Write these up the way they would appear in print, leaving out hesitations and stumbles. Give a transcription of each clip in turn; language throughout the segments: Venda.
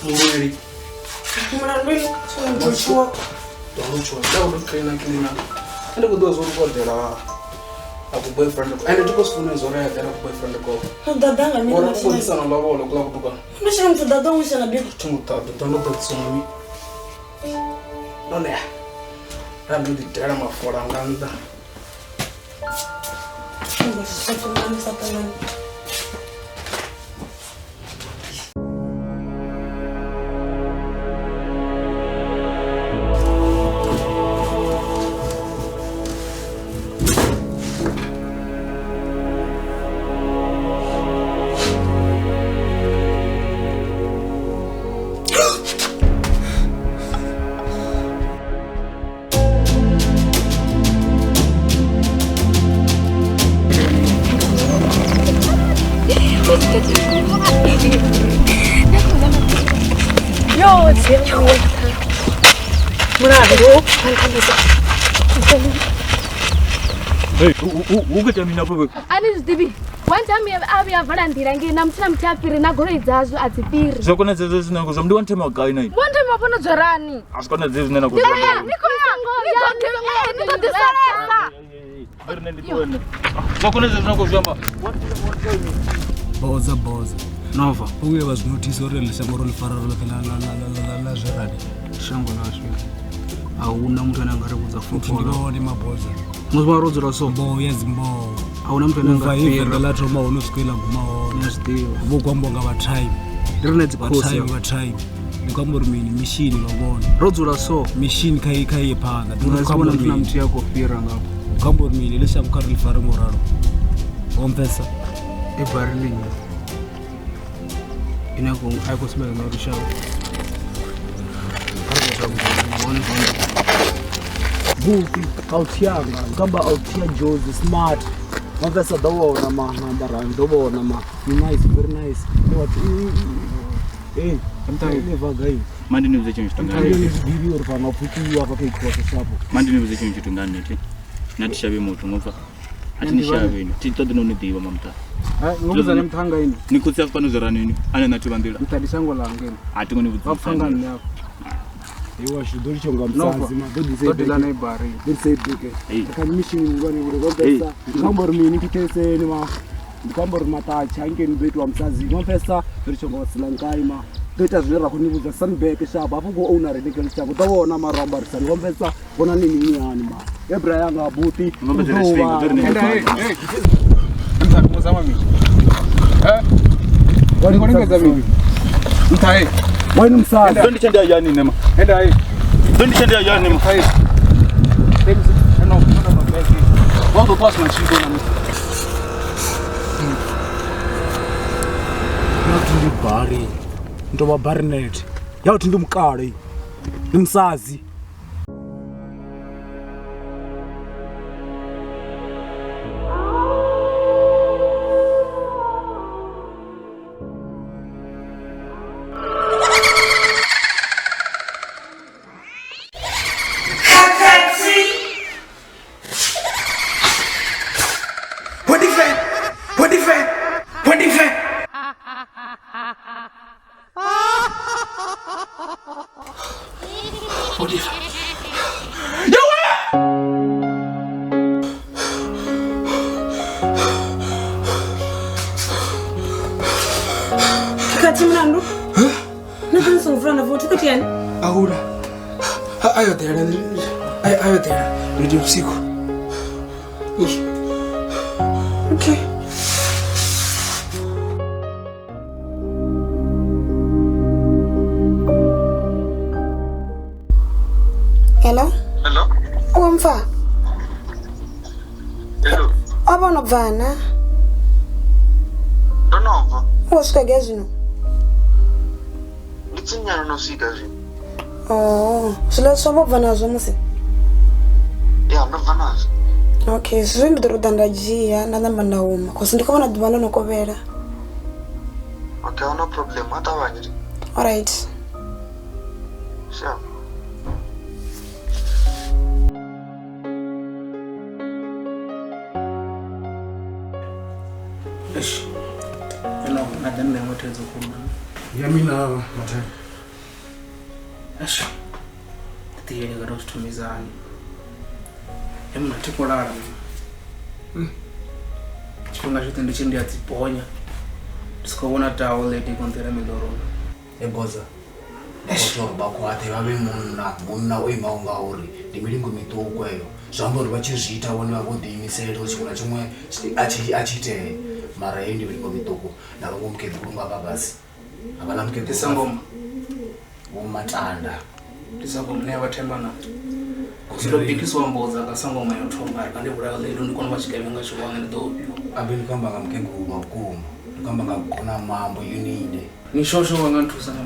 Mulweli. Mulandu ini tsho tshuwa. Ndo tshuwa. Nda ndo trainer cleaner. Ende ku ḓo zwo ri kodela a ku boyfriend ko. Ende tiko sifuna zwo ri eḓela ku boyfriend ko. No ḓaḓa nga mini Ora ku mathina? konisa na lovolo kula kutuka. Ndo tshela muthu ḓaḓa u tshela biko. Thingo ṱaḓa ḓo ndo ḓadzisa nga mi. Ndo ne. Nda ndo ḓi dela mafola nga nnḓa. Ngo satanani satanani. Hey, u khou ita mini afho vhe? A ni zwi ḓivhi one time a vhuya a vala nḓila ngei na muthu na muthu a fhiri na goloi dzazwo a dzi fhiri. Zwa konadzea zwine na khou zwi amba ndi one time wa gai na ini? One time hafho no dzwarani? A zwi konadzei zwine na khou zwi amba. Ni khou ya ni ḓo ḓi salesa. Zwa konadzea zwine na khou zwi amba. Boza boza. Nova. U vhuye vha zwi nothisa uri ḽi shango ro ḽi fara roṱhe ḽa zwi rali. Shango ḽashu. A huna muthu ane a nga ri vhudza Futhi football. ndi vhone maboza. Musi vha ro dzula so. Mboho ya dzimboho. A huna muthu ane a U nga bva he fhira. Venḓa ḽa thoma hone u swika ḽa guma hone. Ni a zwi ḓivha. Vho khou ambiwa nga vha time. Ndi rine dzi Vha khosi. time vha time. Ndi khou amba uri mini mishini vha vhona. Ro dzula so. Mishini kha kha iye phanḓa. Ndi Nga khou si amba vhona uri muthu na mini. muthu ya khou fhira ngafho. Ndi khou amba uri mini ḽi shango kha ri ḽi fare ngo ralo. Wo mpfesa. I bari ḽinyi. Ine a khou sumbedza na uri shango. Kha ri khou hone hone. Goofy, authiyanga, ngamba authiya Jozi smart. Mavesa ḓo vhona ma nambara ḓo vhona ma. Ni nice, very nice. Ni what? Eh, ni vaga yi. Mandi ni vhudze tshiṅwe tshithu nga Ni nṋe. zwi ḓivhi uri fhano pfukiwa hafha kha ikhosi shapo. Mandi ni vhudze tshiṅwe tshithu nga nṋe thi. Na thi shavhi muthu ngo pfa. A thi ni shavhi ini. Thi ṱoḓi no ni ḓivha mamuṱa. Hai, ngo vhudza ni muṱhanga ini. Ni khotsi afho fhano zwi rani ini. Ane na thivha nḓila. Nṱha ndi shango ḽanga ini. A thi ngo ni Vha pfa nga vhudzisa. nṋe afho. Iwa shu ḓo litsho nga Nova. musadzi ma ḓo ḓi Ḓo diḽa na ibari. Ḓo ḓi beke. Hey. Kha mishini ngwane uri ngo pfesa. Ndi khou amba uri mini thitheseni ma. Ndi khou amba uri matatsha angeni ḓo itiwa musadzi. Ngo pfesa ḓo litsho nga silankai ma. Ḓo ita zwine ra khou ni vhudza Sunback shapo hafho khou owner rine kele shango ḓo vhona mara ambarisani ngo pfesa vhona ni mini hani ma. Ebra yanga buti. Ngo mbedzela tshifhinga ḓo ri ni Enda hey, hey. Nṱha ndi muzama mini? Eh? Ndi khou lingedza mini? Nṱha hey. Wena musadzi. Ḓo ndi tsha ndi hayani nṋe ma. Enda hey. Ḓo ndi tsha ndi hayani ma. Hey. No, no, no, Vha ḓo ṱuwa sina tshiko na musi. Yathi ndi bari. Ndo vha barinet. Yathi ndi mukale. Ndi musadzi. Khakhathi mulandu. Na ḓo ni songo vula na vothi khou itani? Ahuna. A yo ḓela. A yo ḓela. Ndi vhusiku. Ish. Okay. Hello? Hello? O mpfa? Hello. O vha no bva na? Ndo no bva. U swika gai zwino? Ndi tsinyana no swika zwino. Oh, zwiḽa zwa vho bva nazwo musi? Ya, ndo bva nazwo. Okay, zwi ndi ḓo ri ḓa nda dzhia nda namba nda huma cause ndi khou vhona ḓuvha ḽo no kovhela. Okay, no problem. A ṱavhanye. Alright. Sure. Eish. Eno na ḓa nṋe iṅwe thaidzo khulu. Ya mina mathai. Eish. Ḓiyele nga to zwi thomisa hani. He muna thi khou lala. Tshifhinga tshoṱhe ndi tshi ndi a dzi bonya. Ndi si khou vhona tawo lady i khou nḓela miḽoroni. E boza. Vha uri vha khwaṱhe vha vhe munna, munna o imaho nga uri ndi milingo miṱuku eyo. Zwi amba uri vha tshi zwi ita vhone vha vho ḓiimisela uri tshiṅwe na tshiṅwe a tshi itee. Mara heyi ndi milingo miṱuku na vhaṅwe mukegulu nga hafha fhasi. Havhaḽa mukegulu Ndi sangoma. Vho Matanda. Ndi sangoma ine ya vha themba na. Ndo bikisiwa mbodza nga sangoma yo thoma ri ndi vhulaya ḽedo ndi kone u vha tshigevhenga tshihulwane ndi ḓo ofhiwa. Abe ndi khou amba nga mukegulu wa vhukuma. Ndi khou amba nga gona mambo yunine. Ni shosho wa nga nthusa nga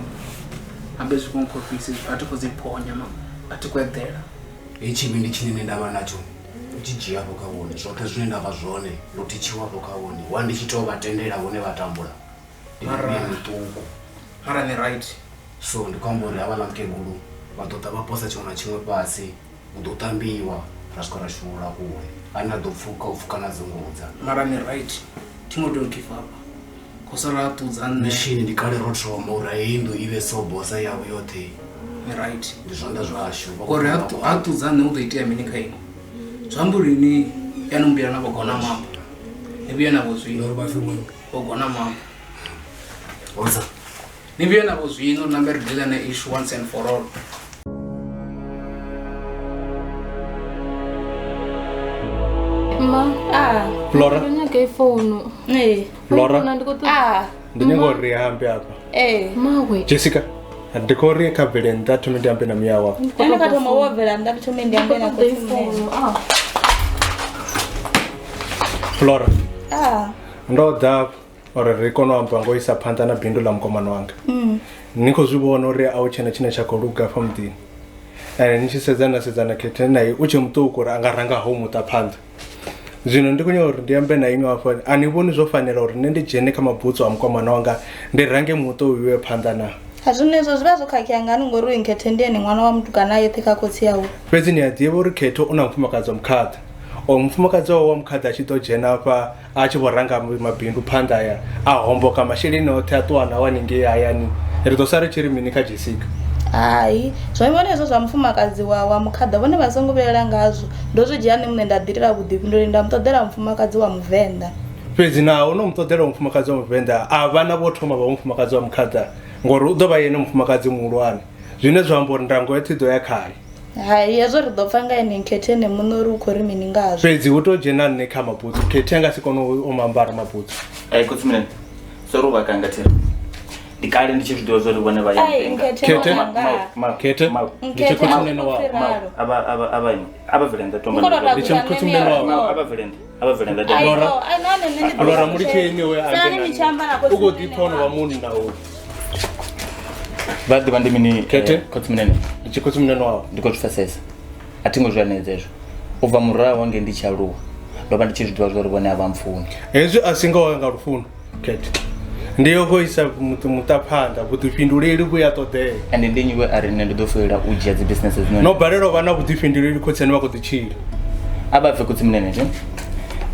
ambe zwi khou nkhofhisa a thi khou dzi ponya ma a thi khou eḓela. Hei tshivhindi tshine nṋe nda vha natsho u tshi dzhia afho kha vhone zwoṱhe zwine nda vha zwone ndo thitshiwa afho kha vhone wa ndi tshi tou vha tendela vhone vha tambula ndi Mara- mivhuya miṱuku. Mara ni right. So ndi khou amba uri havhaḽa mukegulu vha ḓo ḓa vha posa tshiṅwe na tshiṅwe fhasi hu ḓo ṱambiwa ra swika ra shulula kule ane a ḓo pfuka u pfuka na dzungudza. Mara ni right. Thi ngo tea u give up. Khou sala a ṱudza nṋe. Mishini ndi kale ro thoma uri heyi nnḓu i vhe so bosa yavho yoṱhe. Ni right. Ndi zwanḓa zwashu. Vha khou Ngori ṱoḓa ha ṱudza nṋe hu ḓo itea mini kha inwi? Zwi amba uri ni ya no mbuyela na vho gona mambo. Ni vhuye navho zwino. Uri vha pfi vhone. Vho gona mambo. Hoza. Ni vhuye navho zwino ri nambe ri deal na issue once and for all. Ma. Ah. Flora. Ndo nyaga i founu. Ee. Flora. Ndi khou ṱoḓa. Ah. Ndi nyaga uri ri ambe afha. Ee. Mawe. Jessica, ndi khou ri kha bvele nnḓa thome ndi ambe na muya wau. Nṋe kha thoma wo bvela nnḓa ndi thome ndi ambe na khotsi munene. Flora, Ah. ndo ḓa uri ri kone u amba ngo isa phanḓa na bindu ḽa mukomana wanga. Ni khou zwi vhona uri a hu tshena tshine tsha khou luga afha muḓini. Ende ni tshi sedzana sedzana khethe naye u tshe muṱuku uri a nga ranga ho muṱa phanḓa. Zwino ndi khou nyaga uri ndi ambe na inwi hafha, a ni vhoni zwo fanela uri nṋe ndi dzhene kha mabutsu a mukomana wanga ndi range muṱa uyu uye phanḓa na? Ha zwino ezwo zwi vha zwo khakhea ngani ngori uyu Nkhethe ndi ene ṅwana wa mutukana a yeṱhe kha khotsi awe. Fhedzi ni a ḓivha uri Khetho u na mufumakadzi wa mukhaḓa. O mufumakadzi wawe wa mukhaḓa a tshi ḓo dzhena afha a tshi vho ranga mabindu phanḓa ya a homboka masheleni oṱhe a ṱuwa nao haningei hayani, ri ḓo sala ri tshi ri mini kha Jessica? Hai, zwa vhone hezwo zwa mufumakadzi wa mukhaḓa vhone vha songo vhilaela ngazwo. Ndo zwi dzhia nṋe muṋe nda ḓiitela vhuḓifhinduleli nda mu ṱoḓela mufumakadzi wa Muvenḓa. Fhedzi naho no mu ṱoḓela mufumakadzi wa Muvenḓa, a vhana vho thoma vha mufumakadzi wa mukhaḓa ngori u ḓo vha ene mufumakadzi muhulwane, zwine zwa amba uri ndango yoṱhe i ḓo ya khae. Hai, hezwo ri ḓo pfa nga ene Nkhethe ene muṋe uri u khou ri mini ngazwo. Fhedzi hu tou dzhena nṋe kha mabutsu, Khethe a nga si kone u ambara mabutsu. Ai khotsi munene, sorry u vha kanga thiri. Ndi kale ndi tshi zwi ḓivha zwa uri vhone vha ya Ai, mpenga. Nkhethe ṅwananga. Khethe, ndi tshi khotsi munene wau. A vha bvele nnḓa tomba. Nkhou tou takusa Ndi tshi khotsi munene wau. A vha bvele nnḓa. A vha bvele nnḓa Ai, Lora. no, ai, no, nṋe ndi ḓo Lora mulitsheni we ambe Salani na ni tshi amba na nṋe. khotsi U khou ḓipfa ono vha munna uyu. Vha ḓivha ndi mini Khethe. khotsi munene? Ndi tshi khotsi munene wau. Ndi khou zwi pfesesa. A thi ngo zwi hanedza hezwo. U bva murahu hangei ndi tshi aluwa, ndo vha ndi tshi zwi ḓivha zwa uri vhone a vha mpfuni. Hezwi a si ngoho nga lufuno, Khethe. Ndi yo khou isa muṱa phanḓa, vhuḓifhinduleli vhu ya ṱoḓea. Ende ndi nnyi we a ri nṋe ndi ḓo foila u dzhia dzi business hedzinoni? No balelwa u vha na vhuḓifhinduleli khotsi ane vha khou ḓi tshila. A vha bve khotsi munene zwi.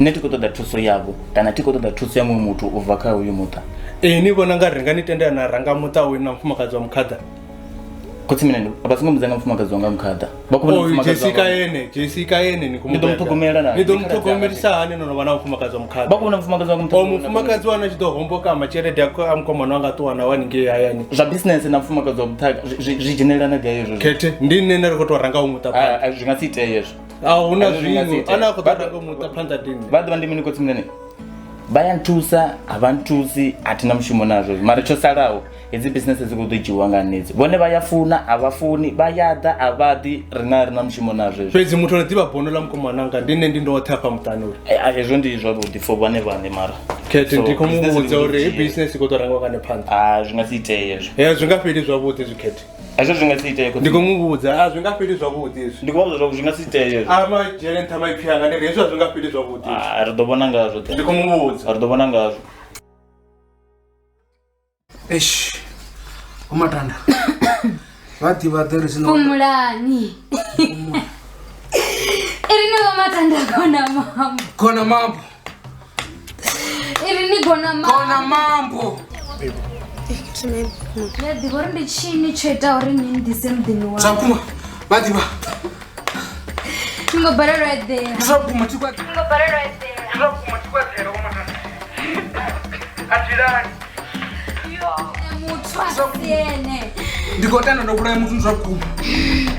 Nṋe thi khou ṱoḓa thuso yavho kana thi khou ṱoḓa thuso ya muṅwe muthu u bva kha uyu muṱa. Ee, ni vhona nga ri nga ni tendela na ranga muṱa uyu na mufumakadzi wa mukhaḓa? Khotsi munene vha songo mbudza nga mufumakadzi wanga mukhaḓa. Vha khou vhona Oyu mufumakadzi Jessica wanga. ene, Jessica ene ni khou Ndi ḓo mu beba. muṱhogomela na. Ni ḓo Ndi khaladzi anga. muṱhogomelisa hani no no vha na mufumakadzi wa mukhaḓa? Vha khou vhona mufumakadzi wanga O mufumakadzi waṋu a tshi ḓo homboka mashelede a mukomana wanga ṱuwa nao haningei hayani. Zwa business na mufumakadzi wa muṱhaga zwi dzhenelelana gai hezwo? Khethe, ndi nṋe nda ri khou tou ranga u muṱa phanḓa. Zwi nga si itee hezwo. A hu na Hezwo zwi nga si zwiṅwe, itee. ane a khou ḓo ranga u muṱa phanḓa ndi nṋe. Vha ḓivha ndi mini khotsi munene? Vha ya nthusa, a vha nthusi, a thi na mushumo nazwo. Mara tsho salaho hedzi business dzi khou ḓo dzhiiwa nga nṋe hedzi. Vhone vha ya funa, a vha funi, vha ya ḓa, a vha ḓi, rina ri na mushumo nazwo hezwo. Fhedzi muthu ano ḓivha bono ḽa mukomana wanga ndi nṋe ndi ndoṱhe afha muṱani uri. Hezwo ndi zwavhuḓi for vhone vhaṋe mara. Khethe, So, ndi khou mu business vhudza ndi khou uri heyi dzhia. business i khou ḓo rangiwa nga nṋe phanḓa. Ah, zwi nga si itee hezwo. Zwi nga fheli zwavhuḓi zwi Khethe. Hezwo zwi nga si itee khotsi. Ndi khou mu vhudza, a zwi nga fheli zwavhuḓi hezwi. Ndi khou vha vhudza zwa uri zwi nga si itee hezwo. A ma dzhiele nṱha maipfi anga ndi ri hezwi a zwi nga fheli zwavhuḓi. Ah, ri ḓo vhona ngazwo. Ndi khou mu vhudza. Ri ḓo vhona ngazwo. Eish. Vho Matanda. Vha ḓivha ḓe ri zwino. Fhumulani. Iri ni vho Matanda gona mambo. Gona mambo. Iri ni gona mambo. Gona mambo. Ndi a ḓivha uri ndi tshini tsho ita uri ni nḓise muḓini Zwa wawe. vhukuma vha ḓivha. Ni ngo balelwa eḓela. Ndi zwa vhukuma thi kwa. Ni ngo balelwa eḓela. Ndi zwa vhukuma thi kwa eḓela vho Matanda. A thi lali. Muthu a si ene. Ndi khou tenda ndo vhulaya muthu ndi zwa vhukuma.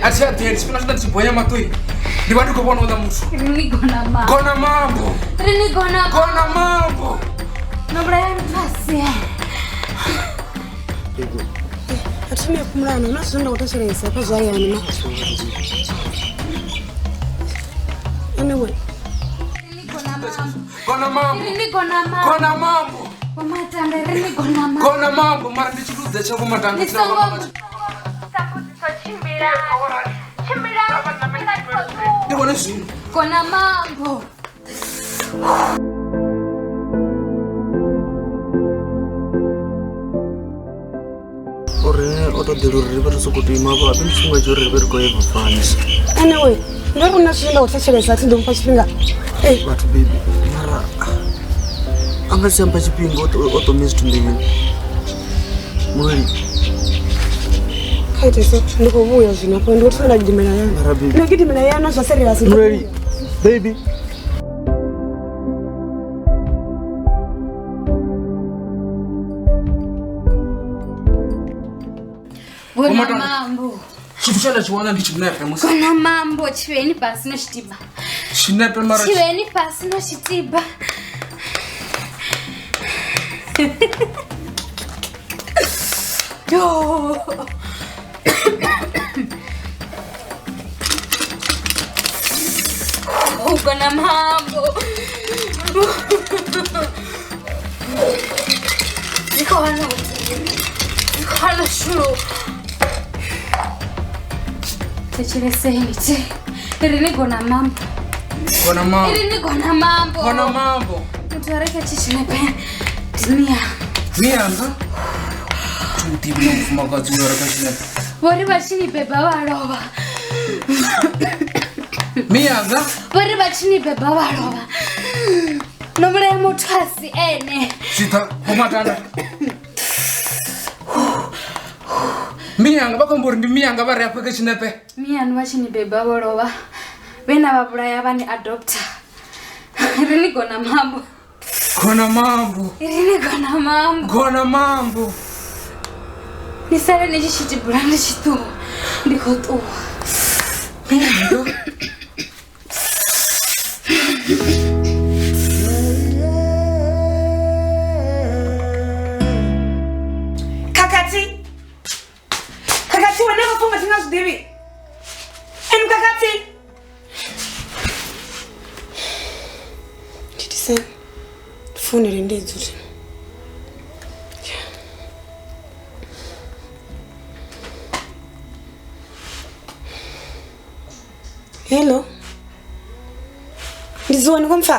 A thi eḓeli tshifhinga tshoṱhe ndi tshi bonya maṱoi. Ndi vha ndi khou vhona uḽa muthu. Ri ni gona mambo. Gona mambo. Ri ni gona Gona mambo. No vhulaya muthu a si ene. A thi mi fhumulana hu na zwine nda khou thetshelesa kha zwa hayani ma. Anyway, Gona mambo. Ri ni gona mambo. Gona mambo. Vho Matanda ri ni gona mambo. Gona mambo mara ndi tshiludze tsha vho Matanda. Ni songo tshimbila. Tshimbila. Ndi vhone zwino. Gona mambo. Uri o ṱoḓela uri ri vhe ri sokou tou ima hafho habe ndi tshifhinga tsho uri ri vhe ri khou eva fans. Anyway, ndo ri hu na zwine nda khou thetshelesa a thi ḓo mufha tshifhinga. Vhathu baby mara a nga si amba tshifhinga o ṱome zwithu nḓilani. Mulweli Kha ite so ndi khou vhuya zwino afho ndi khou thoma nda gidimela hayani. Mara baby. Ndi khou gidimela hayani zwa serious. Mulweli baby. Gona Matanda. mambo. Tshithu tshe nda tshi wana ndi tshinepe musi. Gona mambo tshivheni fhasi no tshitiba. Tshinepe mara Tshivheni fhasi no tshitiba. Yo. Gona mambo. Ndi khou hana ndi khou hana u shuluwa. Thetsheleseni tshi. Ri ni gona mambo. Gona mambo. Ri ni gona mambo. Gona mambo. Muthu a re kha tshi tshinepe ndi Mia. Miyanga. Thi u ḓivhi na mufumakadzi uyo a re kha tshinepe. Vho ri vha tshi ni beba vha lovha. Miyanga. Vho ri vha tshi ni beba vha lovha. No vhulaya muthu a si ene. Zwiṱa Vho Matanda. Miyanga vha khou amba uri ndi Miyanga vha re afha kha tshinepe. Miyanu vha tshi ni beba vho lovha. Vhe na vha vhulaya vha ni adopta. Ri ni gona mambo. Gona mambo. Ri ni gona mambo. Gona mambo. Ni sale ni tshi tshitibula ndi tshi ṱuwa. Ndi khou ṱuwa. Miyanga. Khakhathi. Khakhathi wena vha funga thi nga zwi ḓivhi. Eni Khakhathi. Nditise founele ndi dzule. Hello. Ndi zuwa ni khou mpfa.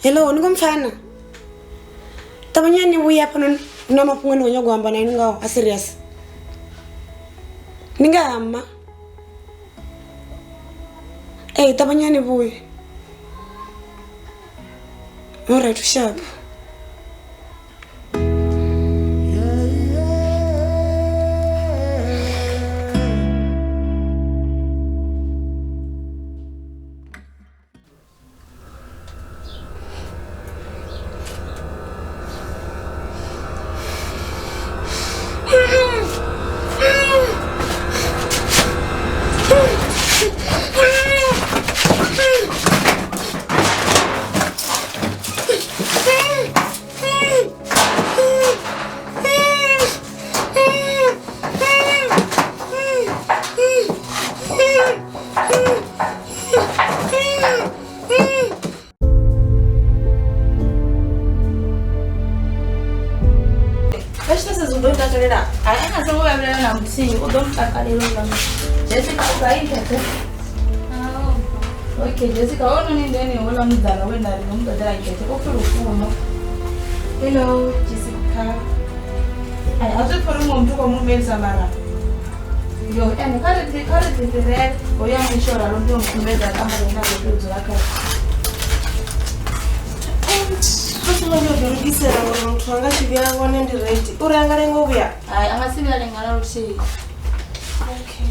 Hello, ni khou mpfana. Ṱavhanyani ni vhuye hafhanoni hu na mafhungo ane khou nyaga u amba na inwi ngao a serious. Ndi nga ha mma. Ee, ṱavhanyani vhuye. Alright, sharp. Vha tshi to sedza u ḓo takalela hai a nga songo vhavhelela na muthihi u ḓo mutakalela uḽa Jessica u gai khethe. Okay Jessica ononi ndi ene houḽa mudzana we nda ri ndo mu ṱoḓela nkhethe o pfi Lufuno. Hello Jessica. Ai a zwi pfi uri muṅwe muthu u khou mu lumelisa mara yo ene kha ri ḓi fhirele hoyo misho ralo ndi yo mu sumbedza kamara ine a khou tea u dzula khayo. U songo ndi ḓi lugisela uri muthu anga tshi vhuya wane ndi ready. Uri anga lenga u vhuya? Hai, a nga si vhuya lenga na luthihi. Okay.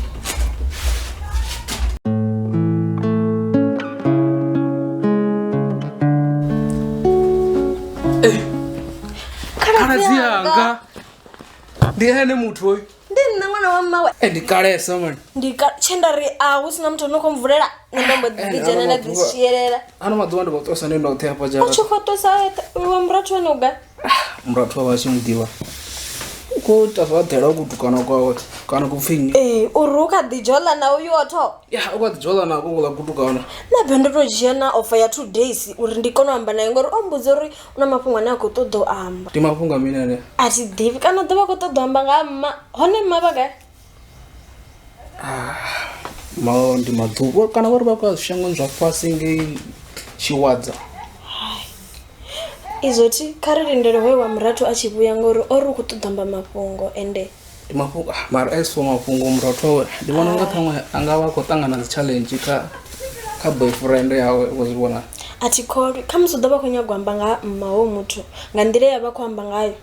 Khaladzi yanga ndi ene muthu hoyu. Ndi nṋe ṅwana wa mmawe. Ndi kalesa mani. Ndi ka tshe nda ri a hu sina muthu ano khou mvulela nṋe nda mbo ḓi dzhena nda ḓi swielela. Ano maḓuvha ndi vho ṱosa ndi ndoṱhe hafha U dzhara. tshi khou ṱusa uyu wa murathu wene u gai? Murathu wa vha tshi muḓivha. U khou ita zwa ḓela kutukana kwawe kana kupfi nnyi. Ee, uri u kha ḓi dzhola na uyu otho. Ya, u kha ḓi dzhola nako kuḽa kutukana. Nṋe be ndo to dzhia na ofa ya 2 days uri ndi kone u amba naye ngori o mbudza uri u na mafhungo ane a khou ṱoḓa u amba. Ndi mafhungo a mini anea? A thi ḓivhi kana ḓo vha khou ṱoḓa u amba nga ha mma. Hone mma vha gai? Ma ndi maḓuvha kana vha ri vha khou ya zwishangoni zwa fhasi ngei Tshiwadza. Izwo thi kha ri lindele hoyo wa murathu a tshi vhuya ngori o ri u khou ṱoḓa amba mafhungo ende Ndi mafhungo mara as for mafhungo murathu wawe ndi vhona unga ṱhaṅwe a nga vha a khou ṱangana dzi challenge kha boyfriend yawe vho zwi vhona. A thi kholwi khamusi u ḓo vha khou nyaga u amba nga ha mma hoyo muthu nga nḓila ye a vha khou amba ngayo.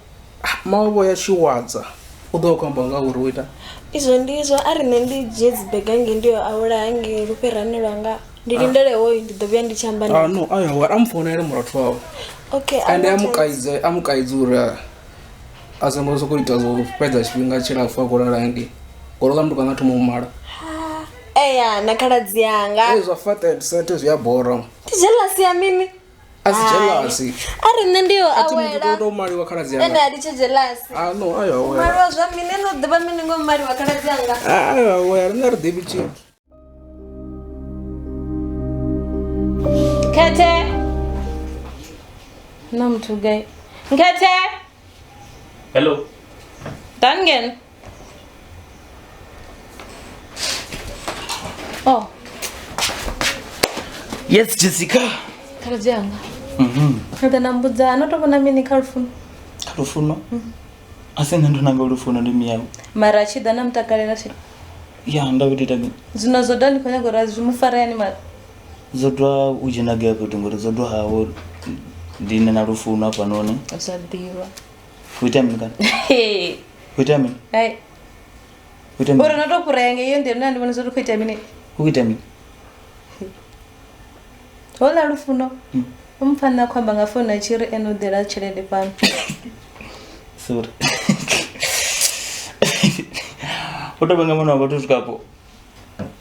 Mma vho ya Tshiwadza u ḓo vha khou amba nga uri u ita. Izwo ndi izwo a ri nṋe ndi dzhie dzi bege hangei ndi yo awela hangei lufherani lwanga ndi lindele hoyu ndi ḓo vhuya ndi tshi amba naye. No ayo a mu founele murathu wawe. Okay, Ende a mu kaidze a mu kaidze uri a songo sokou ita zwo fhedza tshifhinga tshilapfhu a khou lala hangei ngori uḽa muthu kana thoma u mala. Eya na khaladzi yanga. Ee zwa fat and set zwi a bora. Ndi jealousy ya mini? A si jealousy. A ri nṋe ndi yo A thi muthu awela. tou maliwa khaladzi Ene yanga. a litshe jealousy. Ah no ayo awela. Maliwa zwa mini ene u ḓivha mini ngo maliwa khaladzi yanga. Ayo awela nṋe a ri ḓivhi tshithu. Nkhethe. Na muthu gai? Nkhethe. Hello. Ḓani ngeno. Oh, Yes, Jessica. khaladzi yanga. Ni ḓa na mbudza no to vhona mini kha lufuno? Kha lufuno? A si nṋe ndo nanga lufuno ndi miyawe. Mara a tshi ḓa na mutakalela thi. Ya, nda vho ita mini? Zwino Zodwa ni khou nyaga uri a zwi mu fare hani mara? Zodwa u dzhena gai fhethu ngori Zodwa hawo ndi nṋe na lufuno hafhanoni. Zwa ḓivha. Hu itea mini kana? Hu itea mini? Hai. Hu itea mini? Uri no to fhurea ngei iyo nḓila nṋe ndi vhona zwa uri khou itea mini. Hu itea mini? Houḽa lufuno u mupfa nṋe a khou amba nga founu a tshi ri ene u ḓela tshelede fhano. Sorry. U tou vhenga ṅwana wa vhathu u swika afho.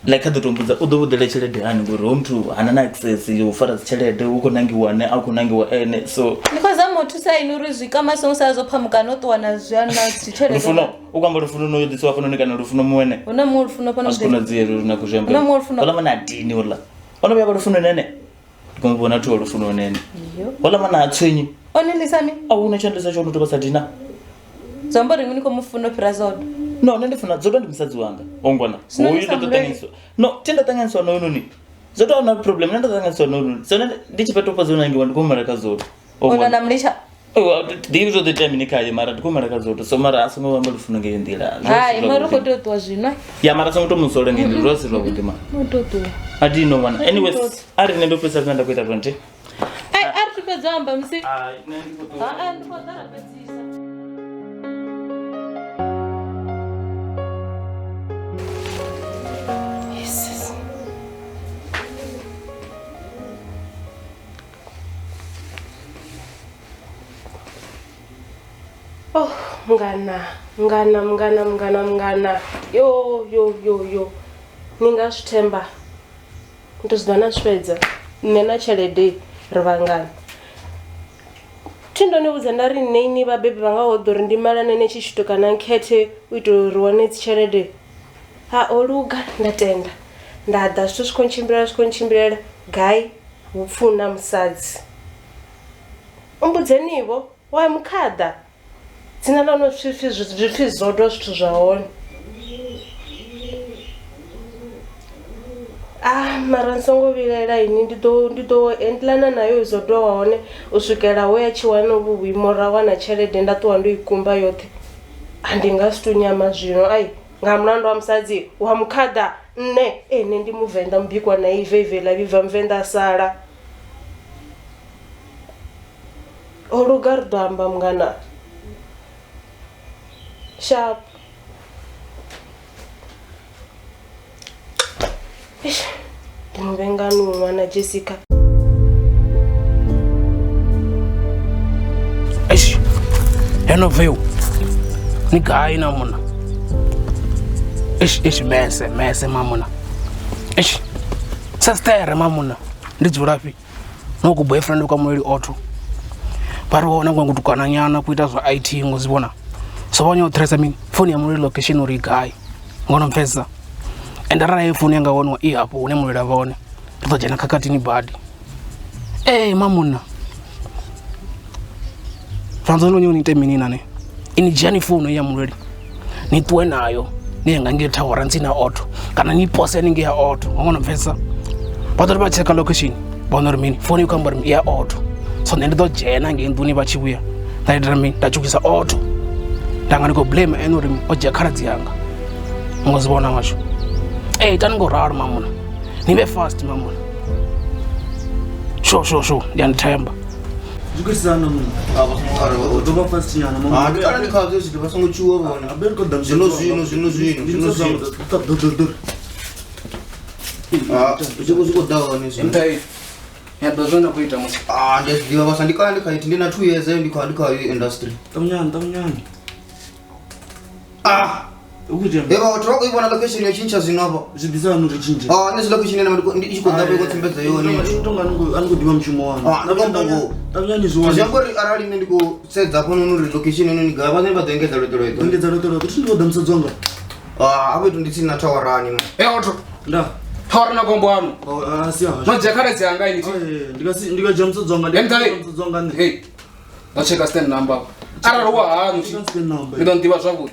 Like kha ḓo to mbudza u ḓo vhuḓela tshelede hani ngori hoyu muthu hana na access yo u fara dzi tshelede u khou nangiwa ane a khou nangiwa ene so Ndi khou zama u thusa ini uri zwikama a songo sala zwo phamukana o ṱuwa na zwi na dzi tshelede. lufuno u khou amba lufuno no yo ḓisiwa hafhanoni kana lufuno muwene Hu na muṅwe lufuno fhano a zwi muḓini. konadzei uri na khou zwi amba Hu na muṅwe lufuno. hoḽa ṅwana a dini hoḽa ono vhuya vha lufuno nene ndi khou vhona thuwa lufuno nene hoḽa ṅwana ha tswenyi O ni ḽisa mini? A huna tsho nḓisa tshone u tou vha sa dina. Zwi amba uri inwi ni khou mu funa u fhira Zodwa. No, nṋe ndi funa Zodwa ndi musadzi wanga. O ngwana. Zwino ni Hoyu sa ndo tou mulweli? ṱanganyiswa. No, thi nda ṱanganyiswa na hoyunoni. Zodwa a huna problem, nṋe ndo ṱanganyiswa na hoyunoni. So nṋe ndi tshi fhedza u fhedza u nangiwa ndi khou humela kha Zodwa. O O ngwana. na mulitsha. Ewa, ḓivhi zwo ḓo itea mini khaye mara ndi khou humela kha Zodwa. So mara a songo amba lufuno nga iyo nḓila. Zwo Hai, si mara u khou zwavhuḓi. tea u ṱuwa zwino. Ya mara a songo tou musola nga iyo nḓila, zwo si zwavhuḓi mara. U tea u ṱuwa. A di no ṅwana. Anyways, a ri nṋe ndo fhedzisa zwine nda khou ita zwone thi. Ai, a ri thi fhedza u amba musi. Hai, nṋe ndi khou ṱuwa. Ha, ndi khou ḓa ra fhedzisa. Jesus. Oh, mngana, mngana, mngana, mngana, mngana. Yo, yo, yo, yo. Ni nga zwi themba. Ndi zwi ḓo na zwi fhedza. Nṋe na tshelede ri vhangana. Thi ndo ni vhudza nda ri nṋe ini vhabebi vhanga ho ḓo uri ndi malane ne tshi tshithu kana nkhethe u itela uri ri wane dzi tshelede. Ha o luga nda tenda. Nda ḓa zwithu zwi khou ntshimbilela zwi khou ntshimbilela gai hupfi hu na musadzi. Mbudzeni vho wa mukhaḓa. Dzina ḽa hone zwi pfi zwi pfi Zodwa zwithu zwa hone. Ah mara ni songo vhilaela ini ndi ḓo ndi ḓo endlana nayo Zodwa wa hone u swikela we a tshi wana uvhu vhuimo ra wana tshelede nda ṱuwa ndo i kumba yoṱhe. A ndi nga si to nyama zwino ai nga mulandu wa musadzi wa mukhaḓa nṋe ene ndi muvenḓa mubikwa na ive ive ḽa vhibva muvenḓa a sala. O luga ri ḓo amba mungana. Sharp. Eish, ndi muvhengani ṅwana Jessica. Eish, heno veu ni gai na muna. Eish, eish, mese, mese mamuna. Eish, sestere mamuna. Ndi dzulafhi no ku boyfriend kwa muleli otho. Vha ri hone ngo tukana nyana kuita zwa IT ngo zivhona. So vha nyo trace mini phone ya muleli location uri gai. Ngono mpfesa. And arali phone yanga wonwa i hafho hune muleli avha hone. Ri ḓo dzhena khakhathini badi. Eh mamuna. Franzo no nyoni ite mini nane. Ini dzhiani phone ya muleli. Ni ṱuwe nayo. Ni nga nge thawara ntsina auto kana ni pose ni nge ya auto. Ngono mpfesa. Vha ḓo ri vha checka location. Vha uri mini phone i khou amba uri ya auto. So nṋe ndi ḓo dzhena ngei nḓuni vha tshi vhuya. Nda ita mini nda tshukisa auto. Nda nga ndi khou blame ene uri o dzhia khaladzi yanga. Ngo zwi vhona washu. Eh itani ngo ralo mamuna. Ni vhe fast mamuna. Sho sho sho ndi a nthemba. Zvikisana munhu. Ava ḓo vha fast nyana mama. Ah, ndi kale ndi khazwo zwithu vha songo tshuwa vhone. Zwino zwino zwino zwino zwino zwino. Ah, zwi khou ḓa hone zwino. Ntai. Ya ḓo zwino khou ita musi. Ah, ndi a zwi ḓivha vhasa ndi kale ndi kha IT ndi na 2 years ndi kha industry. Ṱavhanyani ṱavhanyani. Ah, e vha vhathu vha khou i vhona location yo tshintsha zwino hafha. Zwi ḓisa hani uri tshintshe? Ah, nṋe zwi location ine ndi i tshi khou ḓa i khou tsumbedza yone. Tonga a ni khou ḓivha mushumo waṋu. Ah, ndi khou amba ngoho. Ṱavhanyani zwi Zwi amba uri arali nṋe ndi khou sedza hafhanoni uri location ino ni gai, vhane vha ḓo engedza lweto lweto. Engedza lweto lweto. Thi ndi khou ḓa musadzi wanga. Ah, hafha fhethu ndi tsini na thawarani ma. Eh auto. Nda. Thawara na kombo anu. Ah, si hashu. No dzhia khaladzi yanga ini. Ndi nga dzhia musadzi wanga. Ndi musadzi wanga nṋe. Hey. Ndo checka stand number. Arali wa haṋu ndi ḓo nḓivha zwavhuḓi.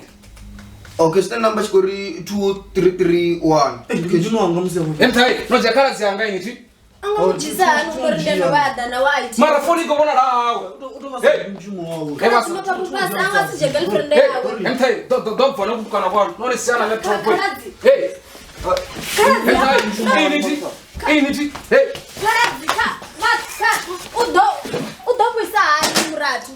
Okay, stand number tshi khou ri 2331. Ndi zwino wanga musi afho. Emthai, no dzhia khaladzi yanga ini thi. Anga mutshisa hani uri ndi ndo vha ḓa na wa IT. Mara phone i khou vhonala hawe. Hey, mushumo wawe. Hey, Khaladzi mapfapfufhasi anga si dzhia girlfriend yawe. Emthai, do bva no kutukana kwanu. No ni sia na laptop. Khaladzi. Hey. Khaladzi. Emthai, ini thi. Ini thi. Hey. Khaladzi kha kha u ḓo vhuisa hani murathu.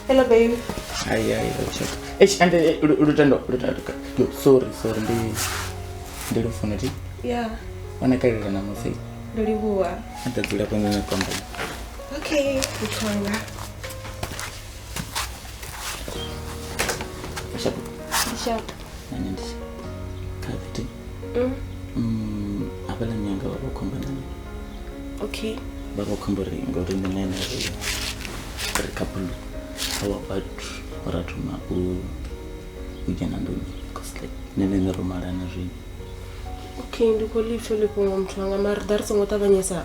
Hello babe. Ai ai check. Eish and lutendo lutendo. Yo sorry sorry ndi lufuna ti. Yeah. Wana kalira na musi. Ndo livhuwa. Anda dzula pano na komba. Okay, muthu wanga. Shapo. Shapo. Nani ndi. Kaviti. Abala nyanga wa komba nani. Okay. Baba komba ri ngori ndi nene ri couple. How about ratuma u dzhena nḓuni cause like nene ni ro malana zwino. Okay, ndi khou lipfa lifhungo muthu wanga mara ḓa ri songo ṱavhanyesa.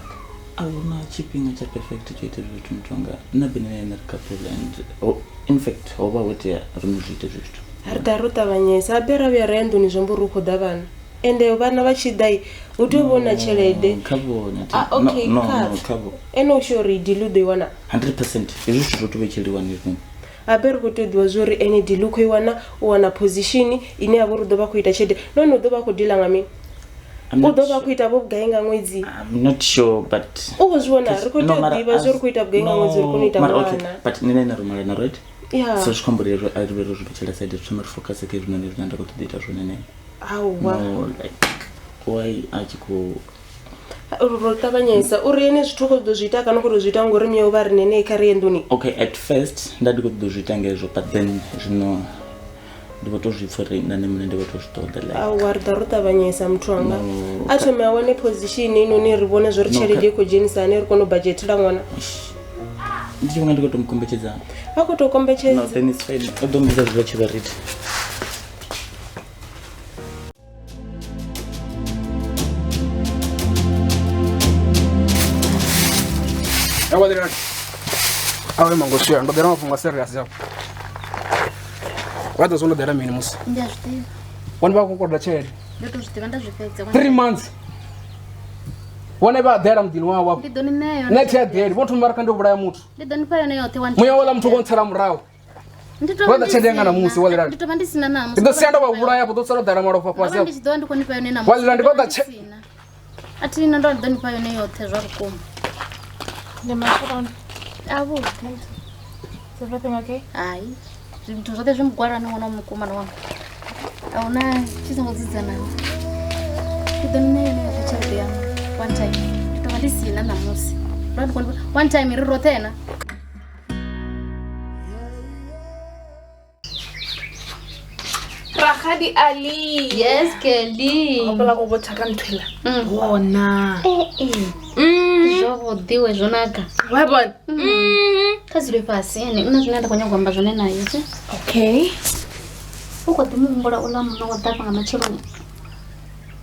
A huna tshifhinga tsha perfect tsho ita zwithu muthu wanga nṋe bine nene ri couple and in fact ho vha ho tea ri mu zwi ite zwithu. Ri ḓa ro ṱavhanyesa habe ra vhuya ra ya nḓuni zwi amba uri hu khou ḓa vhana. Ende vhana vha tshi ḓa hu tea u vhona tshelede. Kha vhone. Ah, okay, no no kha vho. Ene u sure uri deal u ḓo i wana 100%. Hezwi zwithu zwo to vhetsheliwa ni zwino. Habe ri khou tea u ḓivha zwa uri ene deal u khou i wana, u wana position ine ya vha uri u ḓo vha khou ita tshelede. Nahone u ḓo vha khou deala nga mini? U ḓo vha khou ita vho vhugai nga ṅwedzi? I'm not sure but u khou zwi vhona ri khou tea u ḓivha zwa uri khou ita vhugai nga ṅwedzi uri kone u ita ṅwana. But nṋe na rumelana right? Yeah. So zwi khou amba uri ri vhe ro zwi vhetshela side ri thome ri focus kha hezwinoni zwine nda khou ṱoḓa ita zwone nene. Awa. No, like why a tshi khou uri ro ṱavhanyesa uri ene zwithu khou ḓo zwi ita kana khou tou zwi ita ngori miyo vha ri nene kha ri ye nḓuni. Okay, at first nda ndi khou ṱoḓa u zwi ita ngezwo but then zwino ndi vho to zwi pfa uri na nṋe muṋe ndi vho to zwi ṱoḓa like. Awa ri ḓa ro ṱavhanyesa muthu wanga. A thome a wane position inoni ri vhone zwo ri tshelede i khou dzhenisa hani ri kone u budgetela ṅwana. Ndi tshi vhona ndi khou tou mukombetshedza. A khou tou kombetshedza. No, then it's fine. U ḓo mmbidza zwi vha tshi vha riti. Awe mango shuya ndo ḓela mafhungo a serious yavho. Vha ḓo zwo ndo ḓela mini musi? Ndi a zwi ḓivha. Vhone vha khou koloda tshelede. Ndo to zwi ḓivha nda zwi fhedza. 3 months. Vhone vha ḓela muḓini wavho. Ndi ḓo ni ṋea yone. Nṋe thi a ḓeli, vho thoma vha ri kha ndi vhulaya muthu. Ndi ḓo ni fha yone yoṱhe wa. Muya wala muthu ko ntsala murahu. Vha ḓa tshelede yanga ṋamusi wa ḽilani. Ndi tovha ndi sina ṋamusi. Ndi ḓo sia ndo vha vhulaya afho ḓo sala ḓala malofha fhasi Ndo vha ndi tshi ḓo vha ndi khou nifha yone ṋamusi. Wa ḽila ndi khou ḓa tshe A thi na ndo ḓo nifha yone yoṱhe zwa vhukuma. Ndi masheleni. Avhuḓi. Is everything okay? Hai. Zwithu zwoṱhe zwi mugwalani ṅwana wa mukomana wanga. A huna tshi songo dzudzanaho. Ndi ḓo ni ṋea yone yoṱhe tshelede yanga one time. Ndi tovha ndi sina ṋamusi. Ndo vha ndi khou nifha one time ri roṱhe na. Rakgadi Ali. Yes, Kelly. Gopola go botha ka nthwela. Bona. Zwavhuḓi we zwo naka. Wa bona. Kha dzule fhasi ene una zwine nda khou nyanga u amba zwone naye tshi. Okay. U khou ḓi muhumbula uḽa munna wa ḓafha nga matsheloni.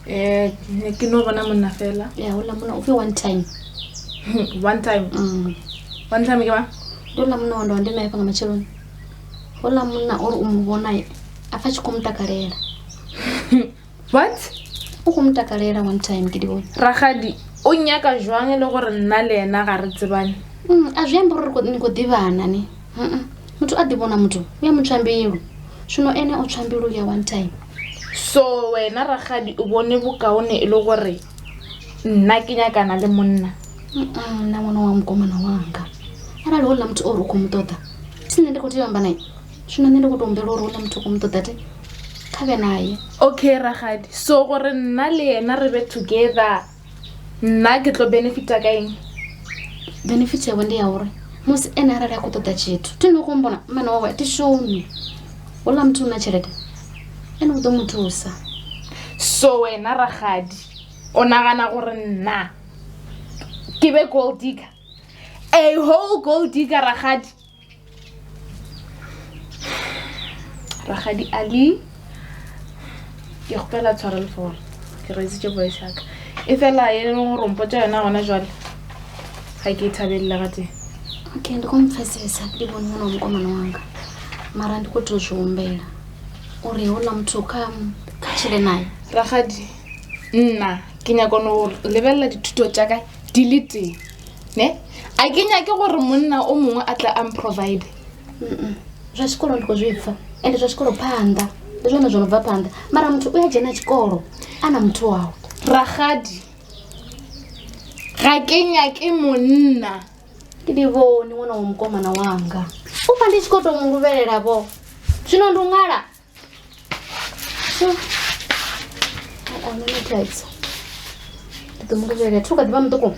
Ne ke no bona monna fela. Ya uḽa munna upfi one time. One time. One time ke ba? Ndi uḽa munna wa ndo ndi naye fha nga matsheloni. Houḽa munna ori u mu vhona a pfa tshi khou mu takalela. What? U khou mu takalela one time ke di bone. Rakgadi o nyaka jwang e le gore nna le ena ga re tsebane? A zwi amba uri ni khou ḓivhana ni. Muthu a ḓi vhona muthu u ya mu tswa mbilu. Zwino ene o tswa mbilu ya one time. So wena rakgadi o bone bokaone e le gore nna ke nyakana le monna. Nna ṅwana wa mukomana wanga. Arali houḽa muthu ori u khou mu ṱoḓa, si nṋe ndi khou tea u amba naye. Zwino nṋe ndi khou tou humbela uri houḽa muthu u khou mu ṱoḓa te kha vhe naye. Okay rakgadi, so gore nna le yena re be together nna ke tlo benefita ka eng? Benefit yawe ndi ya uri musi ene arali a khou ṱoḓa tshithu thi no khou mbona mmane wawe a thi shumi. Houḽa muthu u na tshelede ene u ḓo mu thusa. So wena rakgadi o nagana gore nna ke be gold digger? A whole gold digger rakgadi? Rakgadi Ali, ke kgopela tshwarelo for ke raisitse voice ya ka. E fela e leng gore o mpotsa yona gona jwale ga ke e thabelele ga teng. Okay, ndi khou mupfesesa ndi vhone ṅwana wa mukomana wanga. Mara ndi khou tou zwi humbela uri houḽa muthu kha tshile naye. Rakgadi, nna ke nyaka no lebelela dithuto tša ka di le teng. Ne? A ke nyake gore monna o mongwe a tla a mprovide. Zwa tshikolo ndi khou zwi pfa ende zwa tshikolo phanḓa ndi zwone zwo no bva phanḓa mara muthu u ya dzhena tshikolo a na muthu wawe. Rakgadi, ga ke nyake monna. Ndi di vhoni ṅwana wa mukomana wanga. U pfa ndi tshi khou tou mu luvhelela vho. Zwino ndi u ṅala. A huna na thaidzo. Ndi ḓo mu luvhelela thi u kha ḓi vha muṱuku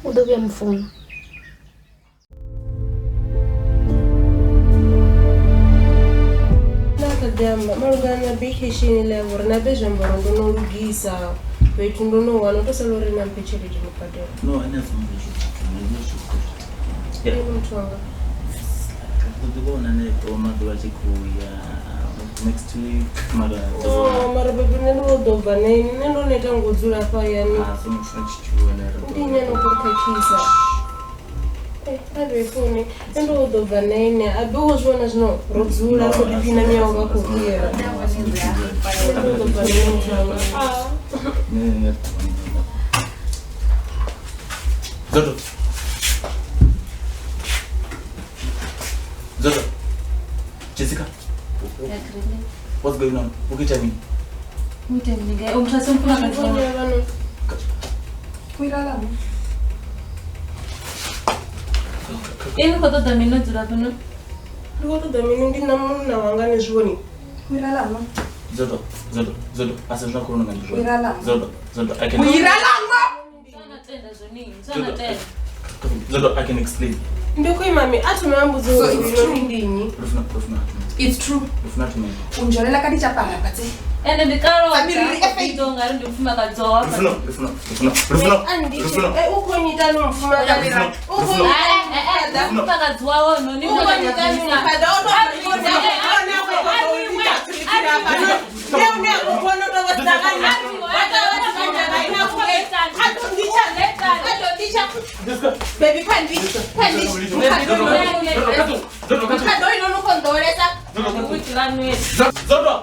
u ḓo vhuya mufuna. Na kha ḓi amba malugana na vacation ḽa vho ri na be zwiambaro ndo no lugisa fhethu ndo no wana u to sala uri na mphe tshelede no badela. No, ene a songo zwi. Yeah. Muthu wanga. Ḓo ḓi vhona hanefho maḓuvha a tshi khou ya next week mara Oh, mara baby nṋe ndi vho ḓo bva nini nṋe ndo neta ngo dzula hafha hayani. a songo funa tshitshuwa na ri Ndi nnyi ano khou khakhisa? A vhe founi nṋe ndo ḓo bva nine a be wo zwi vhona zwino ro dzula ri khou ḓiphina miyawe vha khou fhira. Nṋe ndo ḓo bva nine muthu wanga. Ah. Zoto. Zoto. Jessica. What's going on? U khou ita mini? Ini khou ṱoḓa mini o dzula fhano? Ndi khou ṱoḓa mini ndi na munna wanga ni zwi vhoni. Zoto, Zoto, Zoto. A si zwa khou nga ndi zwone. Zoto, Zoto, I can Zoto, I can explain. Ndi khou ima mi a thome a mbudze So uri it's uyu true. ndi nnyi. Lufuna, lufuna. It's true. Lufuna thome. O njolela ka ditšapalapa tse. Ende ndi kale Tsa meriri e fake. ito ngari ndi mufumakadzi wa hafha. Lufuna, lufuna, lufuna, lufuna. Lufuna. U khou nyita ni mufumakadzi. U khou Ndi mufumakadzi wawe no ni U khou nyita ni mufumakadzi. O tou Baby, kha ndi. Zoto.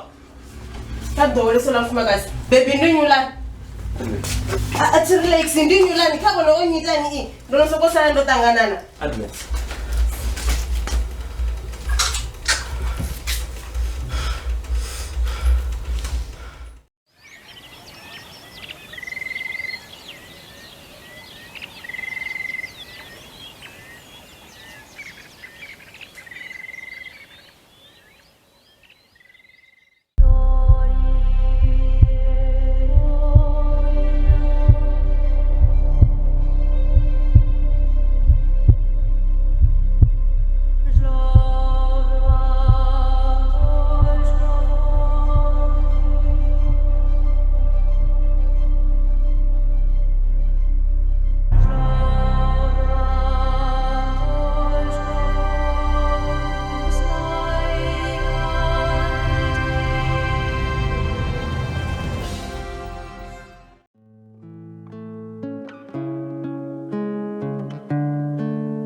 Kha ḓoweleso ḽa mufumakadzi. Baby ndi nyulani. A thi relax ndi nyulani kha vhona o nyitani i. Ndo no sokou sala ndo ṱanganana. Relax.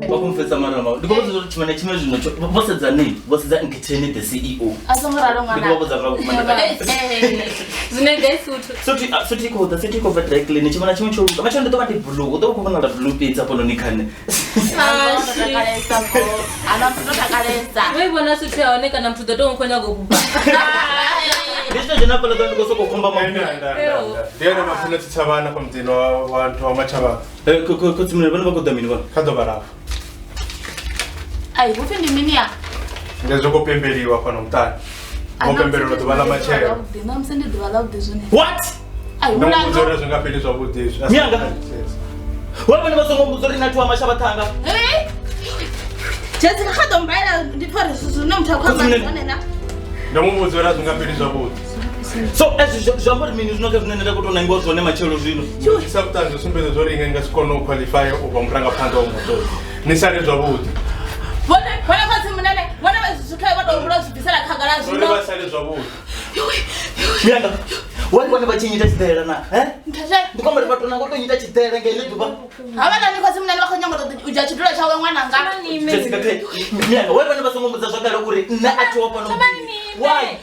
Vha khou mfetsa mara ma. Ndi khou vhudza uri tshiṅwe na tshiṅwe zwino vho sedza ni, vho sedza Nkhetheni the CEO. A songo ralo Ndi khou vha vhudza zwa vhukuma ndi Zwine guys uthu. Suthi suthi khou ḓa, suthi khou bva dry clean, tshiṅwe na tshiṅwe tsho luga. Matshelo ndi ḓo vha ndi blue, u ḓo vha khou vhonala blue fhedzi hafhanoni kha nṋe. Takalesa go. Ana muthu takalesa. Vho vhona suthu ya hone kana muthu ḓo tou khou nyaga u fhufha. Ndi zwine dzhena fhaḽa ḓo ndi khou sokou khomba mafhungo. Ndi ene mafhungo tsitshavhana fha muḓini wa vhathu wa matshavhana. Khotsi muṋe vhone vha khou ḓa mini vhone? Kha ḓo vha lafha. Ai hupfi ndi mini ya? Ndi zwo khou pembeliwa fhano muṱani. Ho pembelelwa ḓuvha ḽa matshelo. Ṋamusi ndi ḓuvha ḽa vhuḓi zwine. What? Ai Ndo mulandu. muvhudza uri zwi nga fheli zwavhuḓi izwi. Mianga. Wa vhone vha songo mbudza uri na thiwa mashavha ṱhanga. Hey! Jessica kha ḓo mbaela ndi pfa uri zwithu zwine muthu a khou amba zwone na. Ndo muvhudza uri a zwi nga fheli zwavhuḓi. So ezwi zwi amba uri mini zwino kha zwine nda khou tou nangiwa zwone matshelo zwino. Sa vhuṱanzi zwi sumbedza zwa uri inga nga si kone u qualify u vha murangaphanḓa wa muṱo. Ni sale zwavhuḓi. Vhone vhone khotsi munene vhone vha zwithu kha vha tou vhula zwi bvisela khagala Uri zwino. vha sale zwavhuḓi. Mianga. Wa vhone vha tshi nyita tshiḓela na, eh? Nthashe. Ndi khou amba uri vha tou nanga u tou nyita tshiḓela nga heḽi ḓuvha. Havhaḽani khotsi munene vha khou nyanga u ṱoḓa u dzhia tshidulo tshawe ṅwananga. Jessica khe Mianga, wa vhone vha songo mbudza zwakale uri nṋe a thi wa fhano muḓini. Why?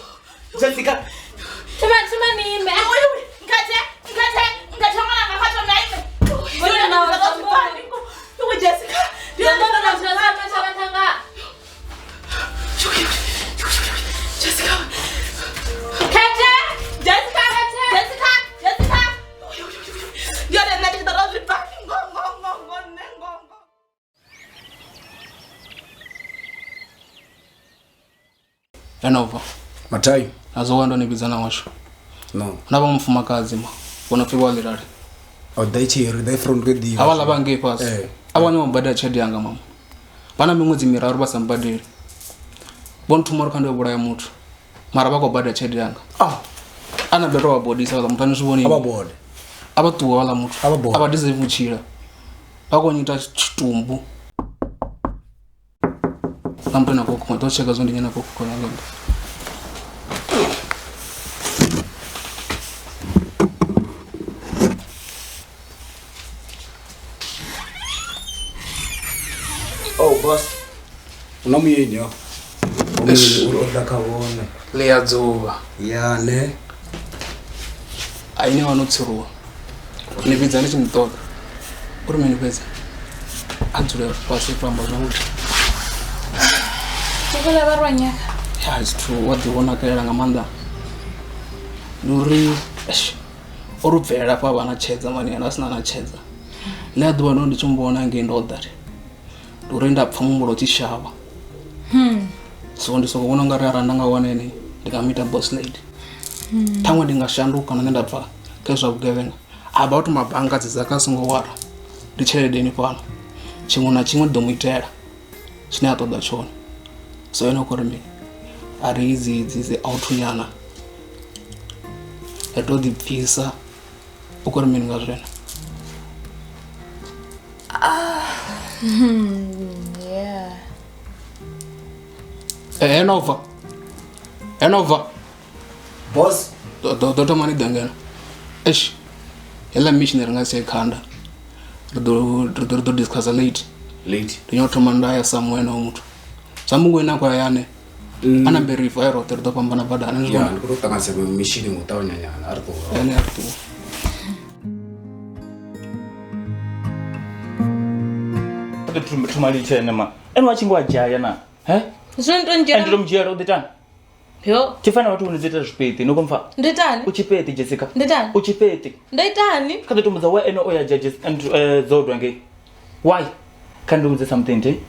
Jessica, Thoma thoma ni ime. Nkhathe nkhathe nkhathe ṅwananga kha thome a ime. Vhone na wa Iwe Jessica. Ndi Ndi ndo na zwa mashavha ṱhanga. Jessica. Khethe. Jessica. Jessica. Jessica. Ndi yone nṋe ndi tshi ḓo zwi pfa. Ngo ngo ngo ngo nṋe ngo ngo. Enova. Matai. Nazo wando ni vhidza na washu. No. Na vha mufumakadzi ma. Vho no pfi vho Lilale. O ḓa itshi ri ḓa front ke ḓivha. Havhaḽa vha ngei fhasi. A vha nyama badela tshelede yanga mama. Vha na miṅwedzi miraru vha sa mbadeli. Vho nthuma uri kha ndi yo vhulaya muthu. Mara vha khou badela tshelede yanga. A na beto wa bodisa vhaḽa muthu a ni zwi vhoni. A vha bode. A vha ṱuwa vhaḽa muthu. A vha deserve u tshila. Vha khou nyita tshitumbu. Na muthu ane a khou khoma ḓo tsheka zwo ndi nyana khou khona lenda. Oh boss. Una muyeni yo. Umuyeni uri o ḓa kha vhone. Ḽi a dzuvha. Ya ne. A ine wa no tsiruwa. Ni vhidza ni tshi mu ṱoḓa. Uri mini fhedza. A dzule fhasi to amba zwavhuḓi. Tshikola vha rwa nyaka. Ya zwithu wa ḓi vhonakalela nga maanḓa. Ndi uri eish, o ri bvelela hafha vha na tshedza mani ena a sina na tshedza. Nṋe a ḓuvha ndo ndi tshi mu vhona ngei ndo ḓa ri. Ndi uri nda pfa muhumbulo u tshi shavha. So ndi soko vhona ungari arali nda nga wana ene ndi nga mu ita boss lady. Ṱhaṅwe ndi nga shanduka na nṋe nda bva kha zwa vhugevhenga. About mabanga dzi dzaka a songo wara. Ndi tshelede ini fhano. Tshiṅwe na tshiṅwe ndi ḓo mu itela tshine a ṱoḓa tshone. So ene u khou ri mini? A ri dzi dzi dzi out nyana. Ri to ḓi bvisa. U khou ri mini nga zwene? Yeah. Enova. Enova. Boss. Do thoma ni ḓe ngeno. Eish. Heḽa mission ri nga si ye khanda. Ri ḓo discuss late. Late. Ndi nyaka u thoma nda ya somewhere na muthu. Zwa mungu ine a khou ya yane. Ana mbe ri fa roṱhe ri ḓo fhambana badani zwi Ya vhona. ndi khou tou ṱanganisa mission ngo ṱavhanya nyana a ri ṱuwa. Ene a ri ṱuwa. ḓo thoma litshene ma. Ene wa tshi ngo a dzhaya na. He? Zwino ndo ndzhia. Ende ndo mudzhiela u ḓi tani? Yo. Tshi fana vhathu vho no dzi ita zwipeti, no kompfa. Ndo itani? U tshipeti Jessica. Ndo itani? U tshipeti. Ndo itani? Kha ḓo tumbudza wa ene o ya dzhia and Zodwa ngei. Why? Kha ndi vhudze something nthi.